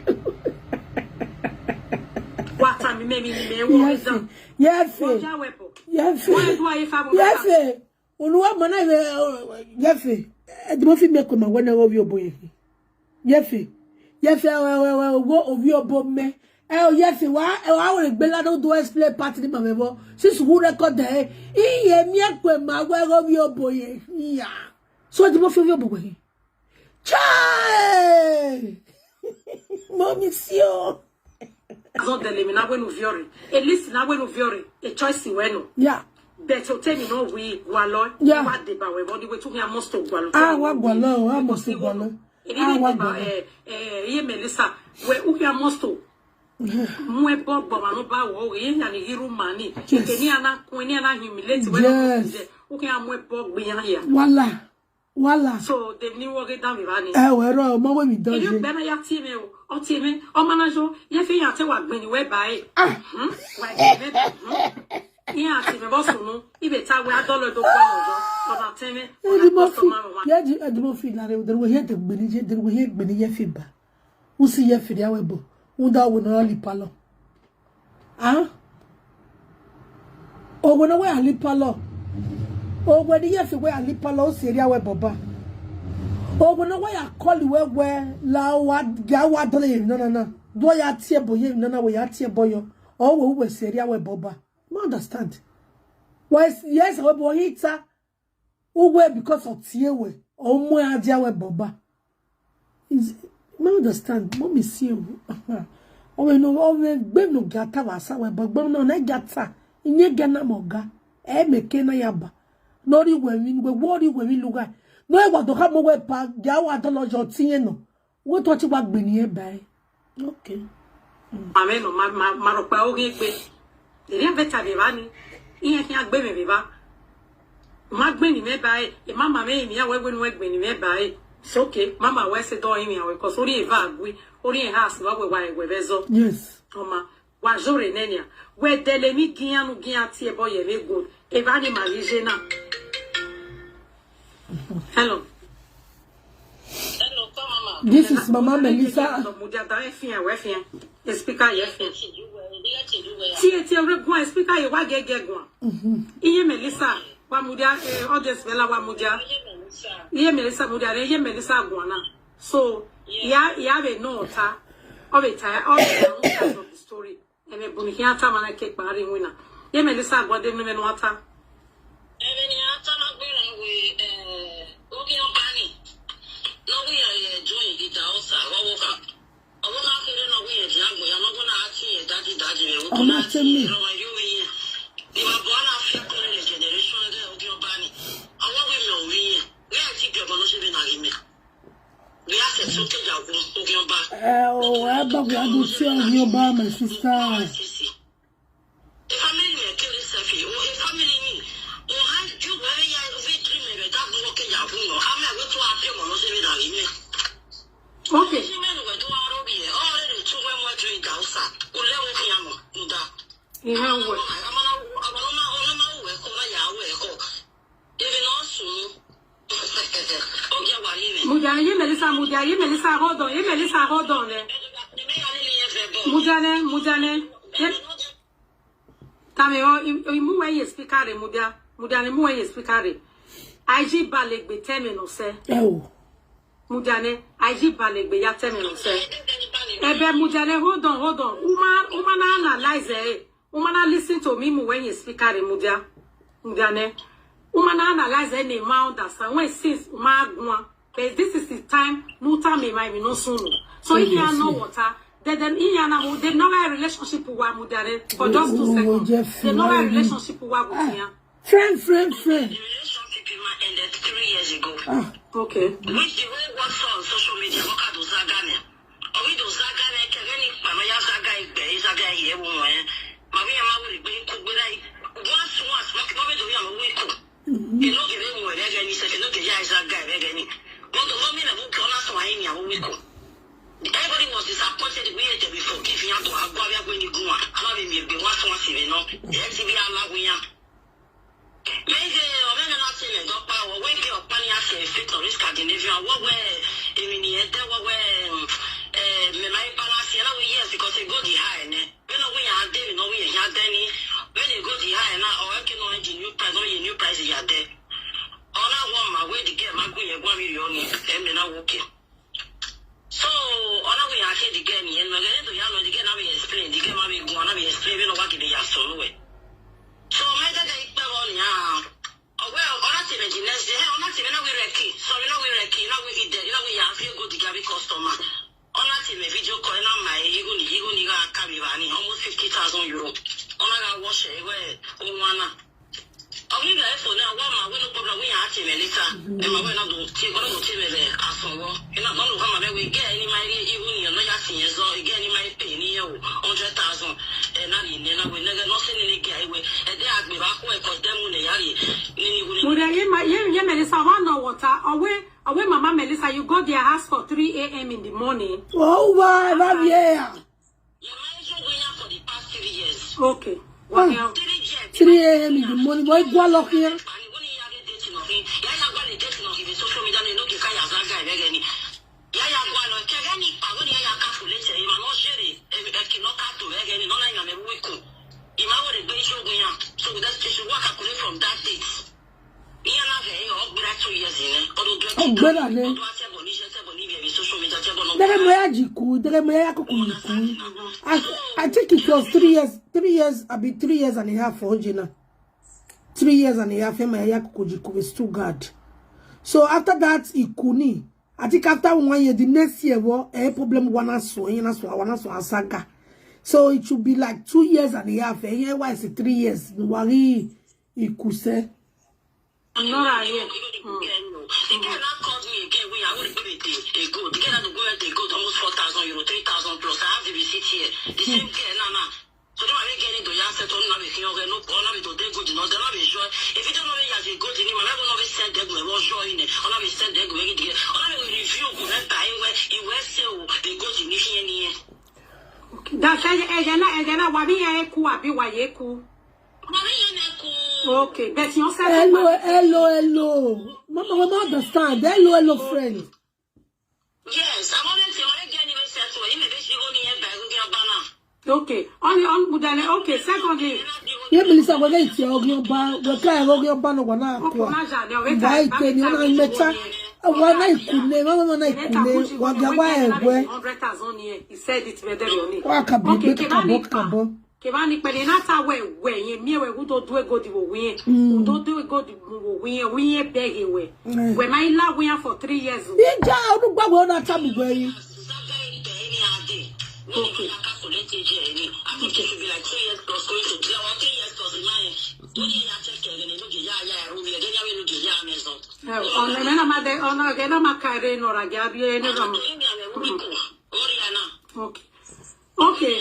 Wata mi me mi ni me wo ge Yes. da. Yes. Wo ja we bo. Yes. Wo e do aye fa mo. Yes. Oluwa mana ye. Yes. E di mo fi me ko ma wona obi obo ye. Yes. Yes. We we we wo obi obo me. Eh, oh, yes, wa e wa wo gbe la do do explain part ni ma me bo. Since who record there? Iye mi e ko ma we obi obo ye. Yeah. So di mo fi obi obo ye. Chai! Mommy, see you. Azo dele mi na we nu viore. E list na we nu viore. E choice we no. Yeah. But o te mi no we gwalo. Yeah. Wa de ba we body we tu mi amosto gwalo. Ah, wa gwalo, amosto gwalo. Eri Ah, ni wa ba gwalo. Eh, eh, ye Melissa. We u ya mosto. Mu e bo gbo ma no ba wo ye ya ni hiru mani. Yes. Ke ni ana kun ni ana humiliate we Yes. no. U ke amu e bo gbe ya ya. Wala. Wala. So de ni wo ge da mi ba ni. Eh, we ro mo we mi do Eri je. Be na ya ti me o. O ti me. O ma na jo. Ye fi ya te wa gbin ni we ba e. Ah. Hmm? Wa gbin ni we ba. Hmm? Iya ti me bo sunu. Ibe ta we adolo do gbo no jo. O na te me. Edi mo fi. Ye di edi mo fi na re de we he de gbe ni je de we he gbe ni ye fi ba. U si ye fi ya we bo. U da we no li palo. Ah? Ogwe no we ali palo. Ogwe di ye fi we ali palo u si eri awe boba. Ogwe no we ya call we we la wa ga wa dole ye no no no. Do ya tie bo ye no no we ya tie bo yo. O we we si eri awe boba. Ma understand. Why yes we bo hita. Uwe because of tie we. O mo ya dia we boba. Is ma understand. Mommy see you. O we no o we gbe no gata wa sa we bo gbe no na gata. Inye ga na mo ga. E me ke na ya ba. No ri we mi we wo ri we mi luga. No e wa do ka mo we pa ga wa do lo jo tie no. Wo to ti wa gbe ni e ba e. Okay. Amen. Ma ma ma ro pa o ge gbe. Eri be ta be ba ni. Iye ki a gbe me be ba. Ma gbe ni me ba e. E ma ma me mi a we we nu e gbe ni me ba e. It's okay. Mama, we say don't hear me because only if I agree, only in house, what we why we bezo. Yes. Oma, wa jore nenia. We dele mi gianu giati ebo ye me good. Evani marijena. Hello. Hello, come, Mama. This is Mama Melissa. Mudia da efia we fia. E speaker ye fia. Tie tie re gwa speaker ye wa gege gwa. Iye Melissa, wa mudia eh, audience bela wa mudia. Iye Melissa mudia re iye Melissa gwa na. So, ya ya be no ta. O be ta, o be ta of the story. Eme buni ki ata mana ke kpari wina. Ye Melissa gwa de me no ata. Ebe ni ata na gbere we eh obi obani. No we are join the daughter. What work? Ọwọ́ náà kéré náà wíyẹn di àgbò ya lọ́gbọ́n náà á ti yẹn dájú dájú rẹ̀ wọ́n Ọmọ náà ti tẹ́mi. Yẹn lọ́wọ́ yóò rí yẹn. Ìwà bọ́ náà fi kún ilẹ̀ generation rẹ̀ obi obani. Ọwọ́ wí mi ò rí yẹn. Wíyẹn ti bí ọmọ ló ṣe bí náà rí mi. Wíyẹn ṣe tún kéjà ogun obi ọba. Eh, oh, I beg you to tell me about my sister. Ìfamílì mi kéré sẹ́fì, ìfamílì mi. Mo há ju wẹ́rẹ́ ya victory mi rẹ̀ dábò wọ́n kéjà fún mi. Àmì ẹ̀wé tó wá pé mọ̀ ló ṣe bí náà rí mi. Okay. Ṣé mẹ́rin wẹ̀ tó wá rọ́bì yẹn? Ọ̀rẹ́ rẹ̀ tún wẹ́ wọ́n ju ìjà ọ̀sà. Kò lẹ́wọ̀n fi hàn mọ̀. Ǹda. Ihe nwe. Mudia, ye Melissa, Mudia, ye Melissa, hold on, ye Melissa, hold on. Eh. Mudia ne, Mudia ne. Ye- Tame o, imu we ye speaker re, Mudia. Mudia ne mu we ye speaker re. I G balegbe teme no se. Oh. Mudia ne, I G balegbe ya teme no se. Ebe Mudia ne, hold on, hold on. Uma, uma na analyze eh. Uma na listen to me mu when you speak at Mudia. Mudia ne. Uma na analyze eh, ne ma understand. When since ma gwa. But this is the time. No time me my me no soon. So if you are no water, then then in yana mo they know a relationship wa Mudia ne for just two seconds. They know a relationship wa with you. Friend, friend, friend. The relationship in my ended three years ago. Ah, Okay. Which the way what saw on social media, what kind of Zagane? Are we those Zagane? Kegeni, Pamaya Zaga, Zaga, here, woman. Maria, my will be cook, but I once, once, what can we do? We cook. You know, give him what I get, he said, you know, the guy is that guy, Regeni. But the woman who call us, why in your we cook. Everybody was disappointed. We had to be forgiven. You have to have Guavia when you go on. I'm not in your be once, once, you know. The N C B allow we are. Meze, omeme na se me go pa wo we ke opani ase fit to Scandinavia wo we emi ni ede wo we me mai palace na we yes because e go di high ne. We no we ya de we no we ya de ni. We dey go di high na o ke no di new price no ye new price ya de. Ona wo ma we di ke ma go ye gwa million ni e me na wo ke. So, ona we ya ke di ke ni e no ge to ya no di ke na we explain di ke ma we go na we explain we no wa ke di ya so no we. So my dad I put on ya. Oh well, ona ti me di next day, ona ti me na we reki. So we na we reki, na we eat there, na we ya feel good the Gary customer. Ona ti me video call na my you ni you ni ga carry bani almost fifty thousand euro. Ona ga wash e we o wana. Omi ga e phone na wa ma we no problem we ya ti me later. E ma we na do ti go do ti me le asowo. Ina no no ma be we get any my you ni no ya ti yen so, get any my pay ni yo hundred thousand. E na ni na we na no se ni ni get we. E de agbe ba ko e ko dem ni ya ri. Ni ni we. Mudia, ye, ma- ye, ye Melissa, one no water. Away, away, Mama Melissa, you go their house for three a.m. in the morning. Oh, why, love, yeah. Your marriage will win for the past three years. Okay. Ah. Well, Three a.m. in the morning, boy, go lock here. Ọgbẹ́rà ni. Dere mo ya jiku, dere mo ya kuku jiku. I, I think it was three years, three years, I be three years and a half for Ojina. Three years and a half, my ya kuku jiku with Stuttgart. So after that, Ikuni. I think after one year, the next year, what a problem one so, you know, so one so saga. So it should be like two years and a half. Eh, why is it three years? Nwari Ikuse. I'm not right here. The girl now called me again. We are already going to go. The girl had to go at the go almost four thousand euro, three thousand plus. I have the receipt here. The same girl now, now. So don't make any do ya set on now. If you no go, no be to take good, no, don't be sure. If you don't know where you go, the name, I don't know where send them, where was join it. I don't know where send them, where it get. I don't know where That's Ejena, Ejena, Wabi Eku, Abi Wayeku. Okay, but you said Hello, hello, hello. Mama, we don't understand. Hello, hello, friend. Yes, I'm only saying, I get anywhere set to him, maybe she go near by Ruby Abana. Okay, only on Budale. Okay, secondly, Ye Melissa, we get your Ogun Oba, we get your Ogun Oba no wana kwa. Why tell you na mecha? Wa na ikune, mama na ikune, wa ga wa ewe. He said it better than me. Wa kabi, Okay, kabo, Kebani kabo. Kebani pele na ta we we ye mi we who do do ego di wo we. Who do do ego di wo we we ye beg we. We my la we for three years. Ija, onu gba we na tabu we yi. Okay. Ona mena ma de ona gena ma kare no ra ga bi ene ro. Okay. Okay.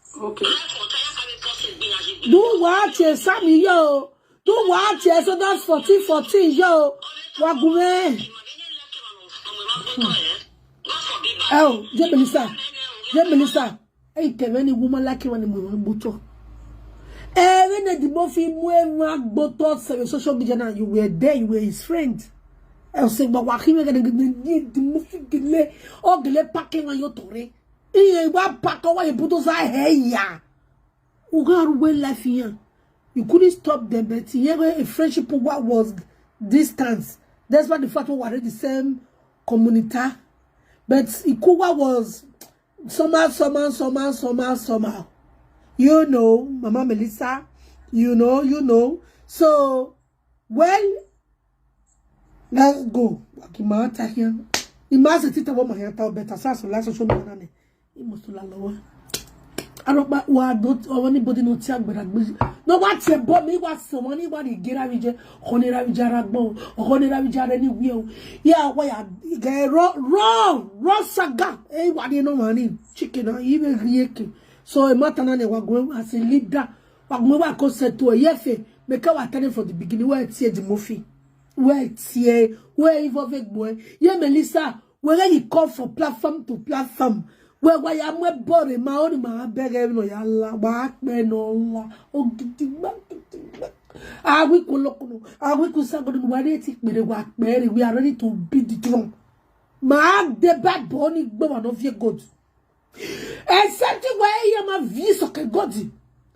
Okay. Do what you Sami yo. Do what you so that's fourteen fourteen yo. Wagume. Oh, J Melissa. J Melissa. Hey, Kevin, a woman like you when you buto. Even the Mofi Muema Boto, social media now, you were there, you were his friend. I was saying, but what he was gonna get the Mofi Gile, or Gile packing on your Torre. He was pack away, put us a hey ya. Ugaru well life here. You couldn't stop them, but here a friendship what was distance. That's why the fact we were the same community. But Ikuwa was somehow, somehow, somehow, somehow, somehow. You know, Mama Melissa, you know, you know. So, well, let's go. Wakimata here. Imagine it about my heart better. So, so last social media. He must la lower. I don't but what don't or anybody no tia gbera gbe. No what you bought me what someone he what he get a region. Honey Ravija Ragbo, Honey Ravija anywhere. Yeah, why I get raw, raw, raw saga. Hey, what do you know, money? Chicken, I even yeke. So a matter na wa go as a leader. Wa go wa ko set to a yefe. Make our turn from the beginning. Where it's here, the movie. Where it's here. Where involve boy. Yeah, Melissa. Where you come from platform to platform. Where why am I boring? My own, my beg, no, yalla. Back, man, no, la. Oh, gidi, gba, gidi, gba. Awiku lokuno, awiku sagodo, we are ready to be the work, we are ready to beat the drum. Ma de bad boni gbe wa no fear God. Except where you ma vie so ke God.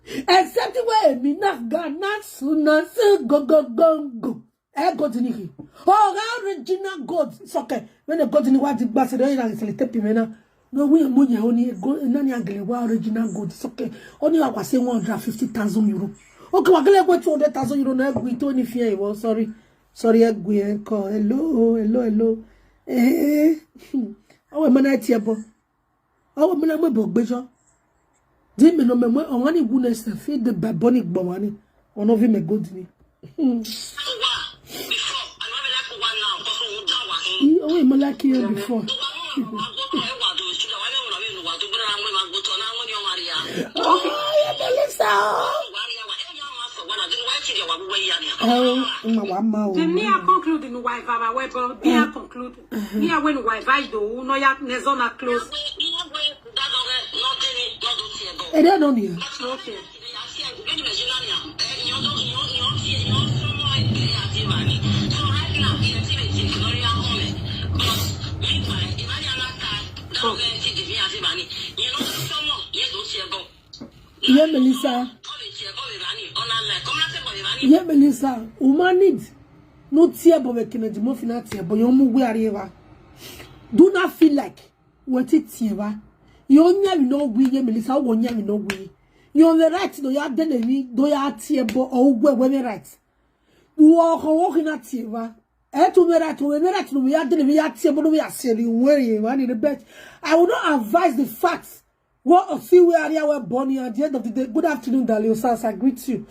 Except where mi na ga na su na su go go go go. Eh, God ni ki. Oh, original God. So ke when the God ni wa di gba se do ina se le tepi me na. No, we mo nya oni go na ni agele wa original God. So ke oni wa kwa se one hundred fifty thousand euro. Okay, wa gele go two hundred thousand euro na we to ni fi e wo. Sorry. Sorry, egwe e ko. Hello, hello, hello. Eh. Awe mana ti ebo. Awe mana mo bo gbejo. Di me no me mo o wani gu ne se fi de babo ni gbo wani. Ono vi me God ni. Oh, we mo like you before. Oh, yeah, Melissa. Oh, my mama. Then me I conclude in why Vava Webo. Me I conclude. Me I when why Vido. No ya nezona close. Ede no ni. Okay. Iye Melissa. Iye Melissa. Uma need. No tear bo we kina di mo fina tear bo yo mu we ariwa. Do not feel like what it tear ba. Yo nya mi no we ye Melissa wo nya mi no we. Yo the right do ya de le mi do ya tear bo o we we me right. Wo ho wo kina tear ba. E tu me right we me right no ya de le mi ya tear bo no ya seri we ye wa ni the bet. I will not advise the facts. What a see we are here, we're born here. At the end of the day, good afternoon, darling. Osas, I greet you.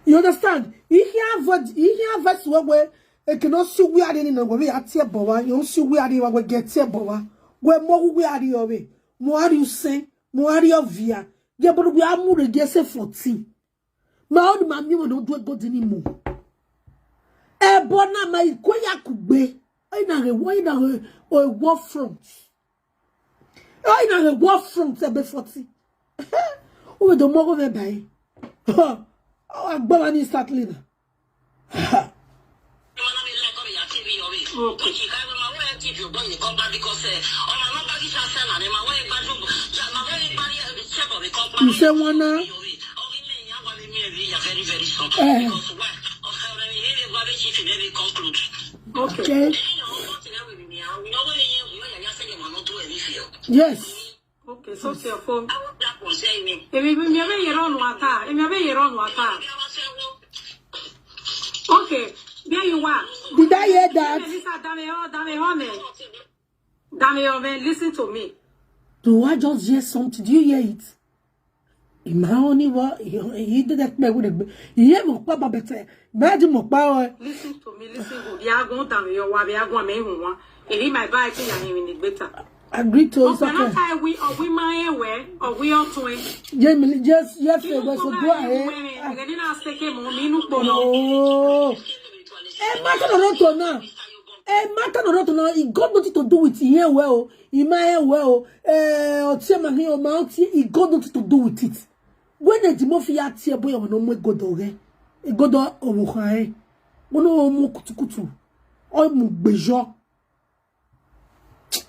You understand? You hear what you hear verse where where it cannot see we are in the way at here, boy. You see we are here, we get here, boy. Where more we are here, we more are you say, more are you via. Yeah, but we are more against fourteen. My own mammy will not do a good anymore. Eh, bona my koya kugbe. Ina re wo, ina re o wo front. O ina re wo front ebe forty. O we do mo go be bai. O agba wa ni start leader. You say one now? Eh. Okay. Yes. Okay, so it's your phone. Emi, emi, emi, you don't know what I, emi, emi, you don't know what I. Okay, there you are. Did I hear that? Listen, dame, oh, dame, oh, man. Dame, oh, man, listen to me. Do I just hear something? Do you hear it? Ima oni wa, he did that me with a, he mo pa ba bete. Imagine mo pa o. Listen to me, listen good. Ya go dame, oh, wa, ya go me, who wa. Eri my bike ya ni ni gbeta. Agree to it, okay. Ọkùnrin náà ká ẹwí, ọ̀wí máa ń ẹ̀wẹ́, ọ̀wí ọ̀tún ẹ̀. Jamie, just, yes, you go so do I. Ẹ̀rẹ́ nínú àṣekè mọ́ mi inú pọ̀ náà. Oh. Eh, matter of roto now. Eh, matter of roto now. It got nothing to do with here well. He might well. Eh, or chairman here or mount here. It got nothing to do with it. When the Dimofia tear boy, no more go dog. It go do owo. Wono omo kutukutu. Omo gbejo.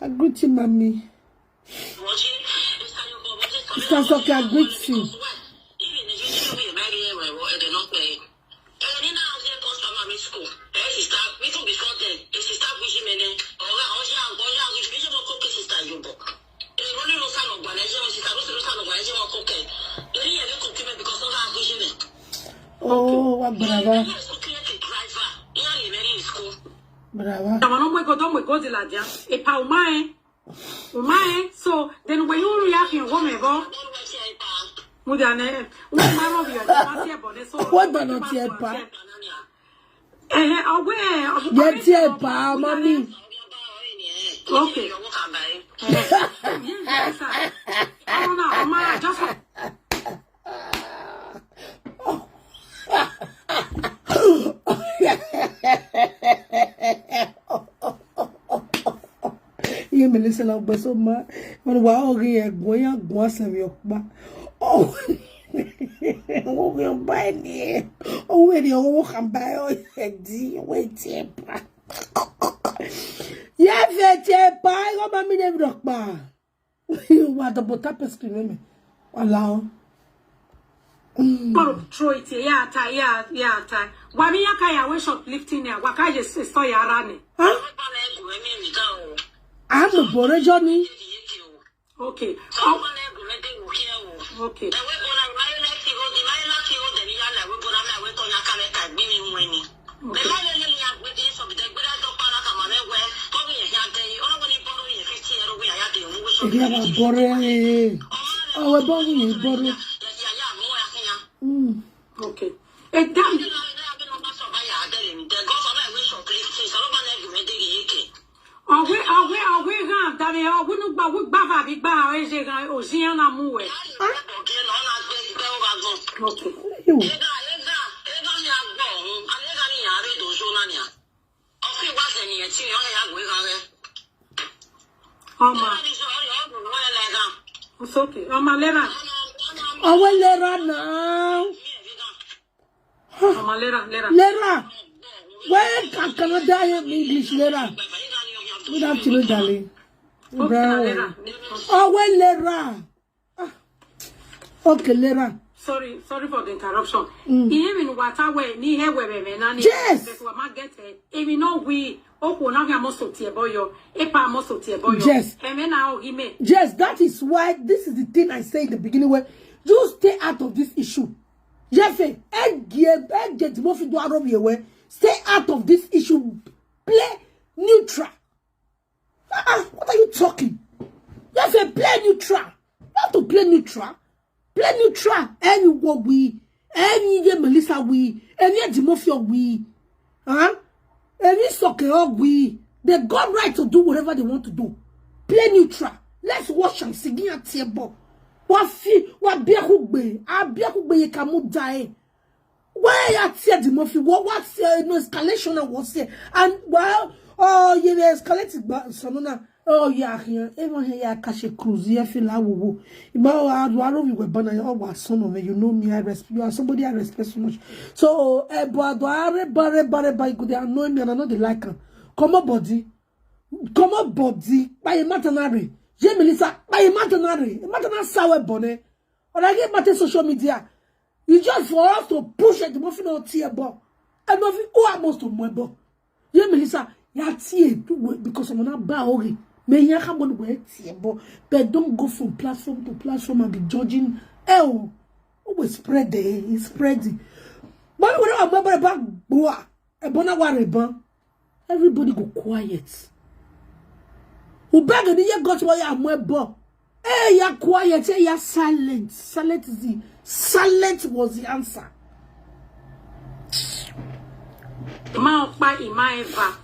I greet you, mommy. Mister Soke, I greet you. Oh, wa brava. Brava. Tama no mwe go do mwe go di la dia. E pa o ma e. O ma e. So then when you react in home ebo. Mo da ne. O ma no bi o ma ti e bo ne so. What ba no ti e pa? Eh eh, awe. Ye ti e pa, mommy. Okay. Eh, yes, yes, sir. Oh no, ma, just Ye me listen like but so ma. When wa o ri egun ya gun ase mi opa. Oh. Wo ri oba ni. O we ni o wo kan ba o e di we ti e pa. Ye fe ti e pa, o ma mi ne mi opa. Wa double tap screen me. Wala o. Koro throw it here, yeah, tie, yeah, yeah, tie. Wa mi ya ka ya we shoplifting ya, wa ka ye se so ya rani. Huh? I'm a Bore Johnny. Okay. Oh. Okay. Ege wa Bore. Awe Bore ye Bore. Mm. Okay. E dam. Awe, awe, awe gan dame o winu gba wi gba va bi gba e je gan o si yan na mu we. Okay. You. Ọmọ. It's okay. Ọmọ lera. Awe lera now. Ọmọ lera, lera. Lera. Where can Canada hear me English lera? Good afternoon, darling. Okay, lera. Awe lera. Ah. Okay, lera. Sorry, sorry for the interruption. Mm. Ihe mi wata we ni he we me na ni. Yes. But we ma get it. If you know we oku na we mo so tie boyo. E pa mo so tie boyo. Yes. E me na o hi me. Yes, that is why this is the thing I say in the beginning where you stay out of this issue. Jefe, ege, ege Timothy do arobi ewe. Stay out of this issue. Play neutral. Ah, ah, what are you talking? You have to play neutral. You have to play neutral. Play neutral. Any what we, any ye Melissa we, any Dimofio we, huh? Any Sokeo we. They got right to do whatever they want to do. Play neutral. Let's watch and sing at table. Wa fi, wa bia kugbe, a bia kugbe ye kamu die. Why ya tear the mafia? What, what's uh, no escalation and what's here? And well, Oh, you dey escalate gba sono na. Oh, yeah, here. Even here, yeah, cash a cruise. Yeah, feel like wo. Ima o adu aro we were bana. Oh, wa sono me. You know me. I respect. You are somebody I respect so much. So, eh, but adu are bare bare bare go dey annoy me, and I know they like am. Come on, body. Come on, body. By a matanare. Je Melissa. By a matanare. A matanare sawe bone. Or I get matter social media. It's just for us to push it. Mo fi no tear bo. And mo fi who am most to mo bo. Ye Melissa, ya tear because I'm not ba ori. Me ya ka mo we tear bo. But don't go from platform to platform and be judging. Eh, oh, we spread it. It's spreading. But we don't have back. Ebona wa reban. Everybody go quiet. Ubeg ni ye got wa ya mo ebo. Eh, ya quiet, eh, ya silent. Silent is the silent was the answer. Ima okpa ima eva.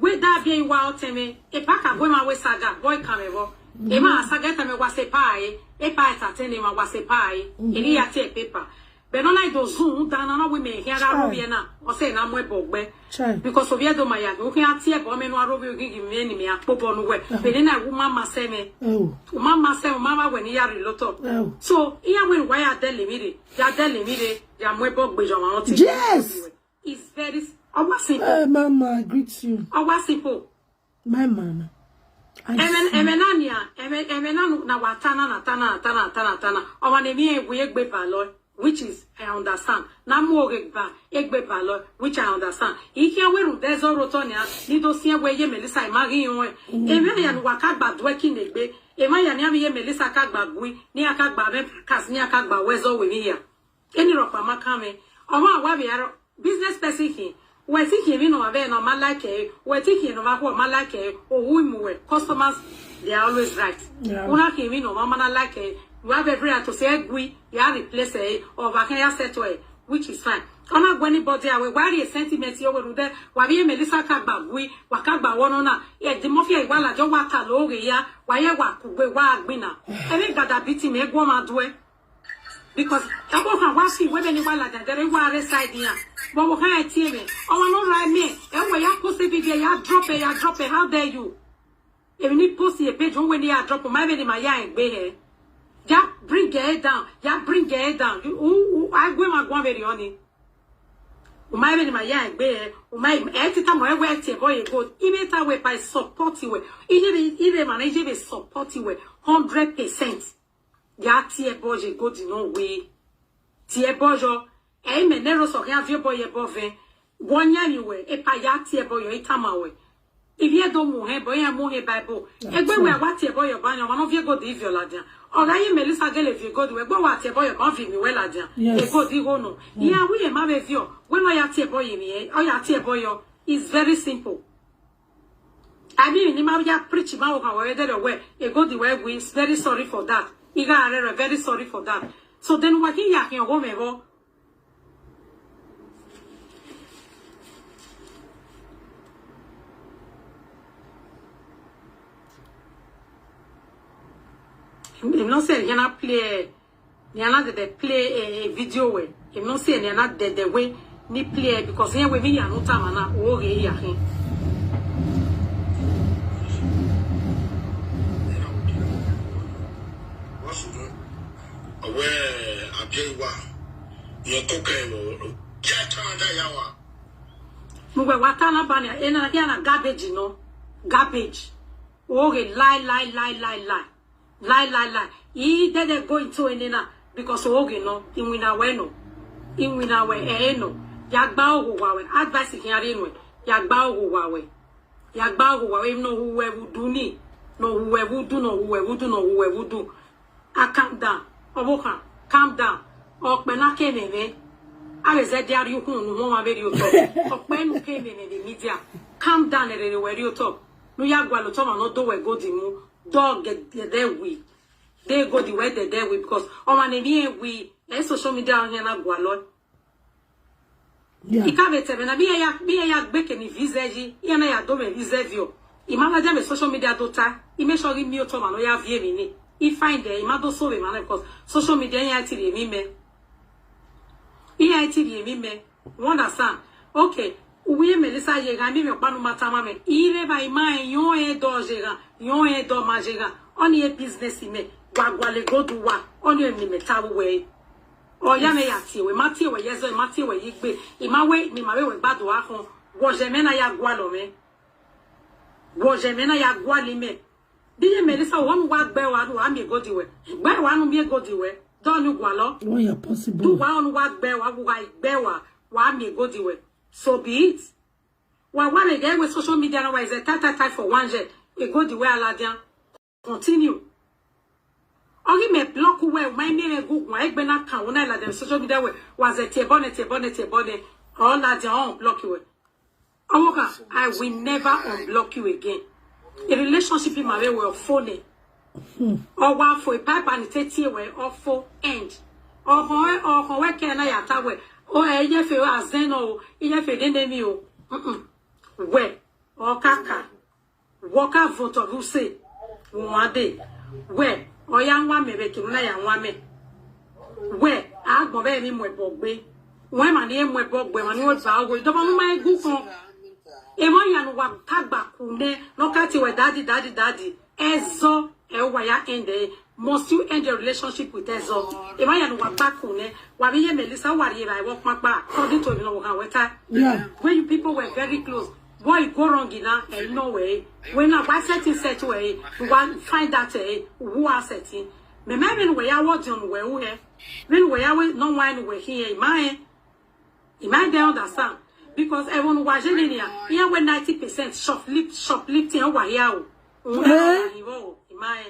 We da bi wa oteme. E pa ka gwe ma we saga boy kan evo. Ima saga teme wa se pa e. E pa entertain ma wa se pa e. Eri ya te paper. But not like those zoom down and we may hear that robiana or say na mo bogbe. Chai. Because of yedo maya, you can tear bomb and robi gigi me ni me akpo bonu we. But then I woman maseme. Oh. Mama seme mama when ya reloto. Oh. So here when why are telling me they? They are telling me they. They are mo bogbe jo ma oti. Yes. It's very our simple. Hey, Mama, I greet you. Our simple. My mama. I Emen see. Emenania, emen emenanu na watana na tana na tana na tana na tana. Our name here we egbe balo, which is I understand. Na mo egba egbe balo, which I understand. Ike weru dezo rotonia ni do sie we ye Melissa imagi yon. Emen ya nu waka gba dwe kinegbe. Emen ya ni ami ye Melissa ka gba gui, ni aka gba me kas ni aka gba wezo we mi ya. Any rock mama kame. Omo awa bi aro business person ki. We think him no ave no ma like e. We think him no ma ko ma like e. O wu mu we customers, they are always right. Yeah. Una ki mi no ma na like e. You have every right to say gui, you have replace e or va can ya settle e, which is fine. Ona go anybody awe wa ri sentiment yo we rude. Wa bi Melissa ka gba gui, wa ka gba wono na. E di mo fi e wa la jo wa ta lo re ya. Wa ye wa ku gbe wa gbina. Emi gada biti me gwo ma dwe. Because ebo kan wa si we be ni wa la dere wa re side ya. But wo kan e tie me. O wa no right me. E we ya post video ya drop e ya drop e. How dare you? Emi ni post ye page we ni ya drop my be ni ma ya e gbe he. Ya bring your head down. Ya bring your head down. You who who I go ma go very honey. O ma be ni ma ya e gbe he. O ma e ti ta mo e we tie boy e go. Ime ta we by support we. Ije be ije man ije be support we hundred percent. Ya tie boy e go di no we. Tie boy yo. E me ne ro so ya vie boy e bo ve. Wonya ni we e pa ya tie boy yo itama we. If you don't move here, boy, I'm moving Bible. Egbe we wa tie boy yo ba yo, ma no vie go di viola dia. Oga ye Melissa gele vie go di we gbo wa tie boy yo ba vi mi we la dia. Yes. E go di go no. Ya we e ma be vio. We no ya tie boy mi e. O ya tie boy yo. It's very simple. I mean, ni ma ya preach ma o ka we de we. E go di we we is very sorry for that. Iga are very sorry for that. So then what he ya can go me go. Him no say he na play, he na dey play a video way. Him no say he na dey the way ni play because he we mi ya no time na o re ya hin. Awe abiewa. Yo to kai mo. Ke ta da yawa. Mugbe watana bani ena ya na garbage no. Garbage. Oge lie lie lie lie lie. Lie lie lie. He did go into enena because oge no. Inwina we no. Inwina we e no. Ya gba ogo wa we. Advice ki ari no. Ya gba ogo wa we. Ya gba ogo wa we no who we would do ni. No who we would do no who we would do no who we would do. Ah, calm down. Obokan, calm down. Okpe na ke meme. Are ze dia ri ukun nu mo ma be ri oto. Okpe nu ke meme the media. Calm down e re we ri oto. Nu ya gwa lo to ma no do we go di mu. Do get get there we. They go the way they there we because on my name we. E social media on here na gwa lo. Yeah. Ikave tebe na mi ya mi ya gbeke ni vizeji. Iya na ya do me vizevio. Imama ja me social media do ta. Ime shogi mi oto ma no ya vie mi ni. I find there ima do so we man because social media ya ti ri mi me. Iya ti ri mi me. You understand? Okay. Uye Melissa yega mi me panu matama me. Ire ba ima e yon e do jega, yon e do ma jega. Oni e business me. Wa gwale go do wa. Oni e mi me tabu we. Oya me ya tie we, ma tie we yezo, ma tie we yigbe. Ima we mi ma we we gbado akon. Wo je me na ya gwalo me. Wo je me na ya gwali me. Biye Melissa won wa gbe wa nu wa mi go di we. Gbe wa nu mi go di we. Do nu gwalo. When you're Do possible. Wa onu wa gbe wa wa gbe wa wa mi go di we. So be it. Wa wa le get we social media na wa is a tie tie tie for one year. E go di we aladian. Continue. Ogi me block we my me me Google egbe na kan wona la dem social media we was a tie bone tie bone tie bone. All that they on block you. Awoka, I will never unblock you again. A relationship in my way will phone. Or one for a pipe and it take we or for end. Or for or for we can I attack we. Oh, I ye fe azen o, ye fe dende mi o. Mm-mm. We, or kaka. Woka voto ruse. Wade. We, or ya nwa me be kinu na ya nwa me. We, agbo be mi mwe bogbe. We ma ni e mwe bogbe, ma ni o za ogo. Do ba mo ma egu kan. E mo ya nu wa kagba kune. No ka ti we daddy, daddy, daddy. Ezo, e wa ya end e. Must you end your relationship with Ezo? E mo ya nu wa kagba kune. Wa bi ye Melissa wa ri e ba e wo papa. According to me no wa weta. Yeah. When you people were very close, boy go wrong in a no way. When I was setting set way, you want find that eh, who are setting. Me me when we are what on we who eh. When we are we no wine we here in my in my they understand. Because everyone was in here. Here we ninety percent shoplift shoplifting over here. Eh? In my in my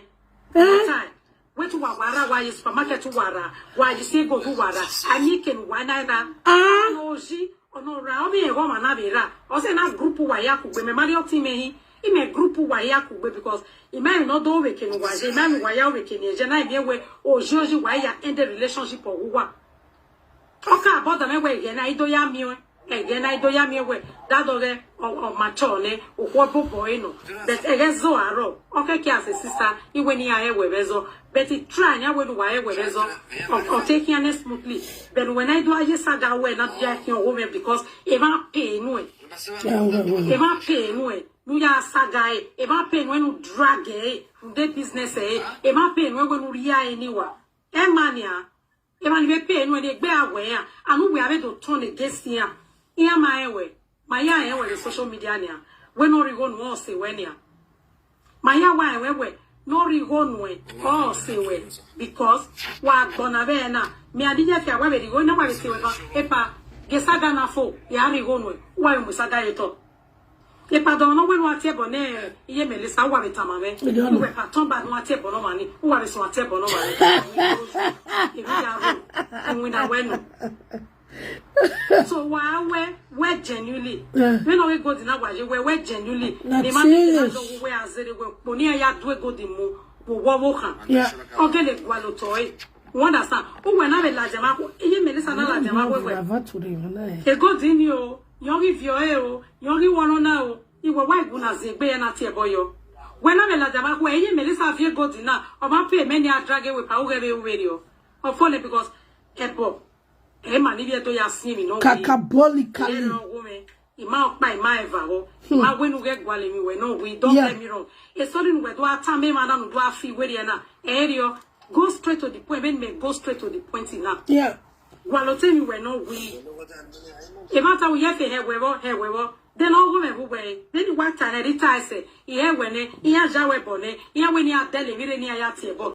time. Wetu wa wara wa yi supermarket wara wa yi se go du wara. Ani ken wa naira. Ah. No ji ono ra obi e go ma na be ra. O se na group wa ya ku gbe me mari o ti me hi. I me group wa ya ku gbe because i me no do we ken wa je na mi wa ya we ken je na bi we o ji o ji wa ya end the relationship o wa. Oka boda me we ye na ido ya mi o. Ege na ido ya mi we. Dado ge o o macho ne o ko bo bo ino. But ege zo aro. Okay, ki as a sister, iwe ni aye we bezo. But it try nya we wa aye we bezo. O o take ya ne smoothly. But when I do aye saga we na dia ki o me because e ma pay no e. E ma pay no e. Nu ya saga e. E ma pay no e nu drag e. Nu de business e. E ma pay no e we nu ria e ni wa. E mania. Eman be pay no dey gbe awe ya. Anu we ave do turn against ya. Iya ma ewe. Ma ya ewe the social media nia. We no rigo no se we nia. Ma ya wa ewe we. No rigo no e. O se we. Because wa gbona be na. Mi adije fi awe be rigo na wa be se we ba. Epa. Gesa ga na fo. Ya rigo no e. Wa mu saga eto. E pardon no we no atie bone iye Melissa wa be tamame. We pa ton ba no atie bono mani. Wa be so atie bono mani. Ibi ya ro. Iwi na we no. So wa we we genuinely. We no we go dina wa je we we genuinely. Na The man be serious. Na we azere we poni ya du ego di mu. Wo wo wo kan. Yeah. Ogele gwa lo to e. You understand? O we na be la jama ko. Iye Melissa na la jama we we. Ava to the one. Ego di ni o. Yori vio e o. Yori wono na o. Iwe wa igu na zegbe ya na tie boyo. When I la jama ko eye Melissa vie go dina. O ma pay me ni a drag we pa o gebe we rio. O phone because ebo. E ma ni bi e to ya si mi no. Kakabolically. No woman. Ima okpa ima eva o. Ma we nu ge gwale mi we no we don't Yeah. Get me wrong. E so ni we do ata me ma na nu do afi we ri e na. E rio. Go straight to the point. When me go straight to the point enough. Yeah. Wa lo te mi we no we. E ma ta u ye fe he we wo he we wo. Then o go me bu we. Then wa ta ne ri ta se. I he we ne. I ya ja we bo ne. I ya we ni a dele mi re ni a ya tie bo.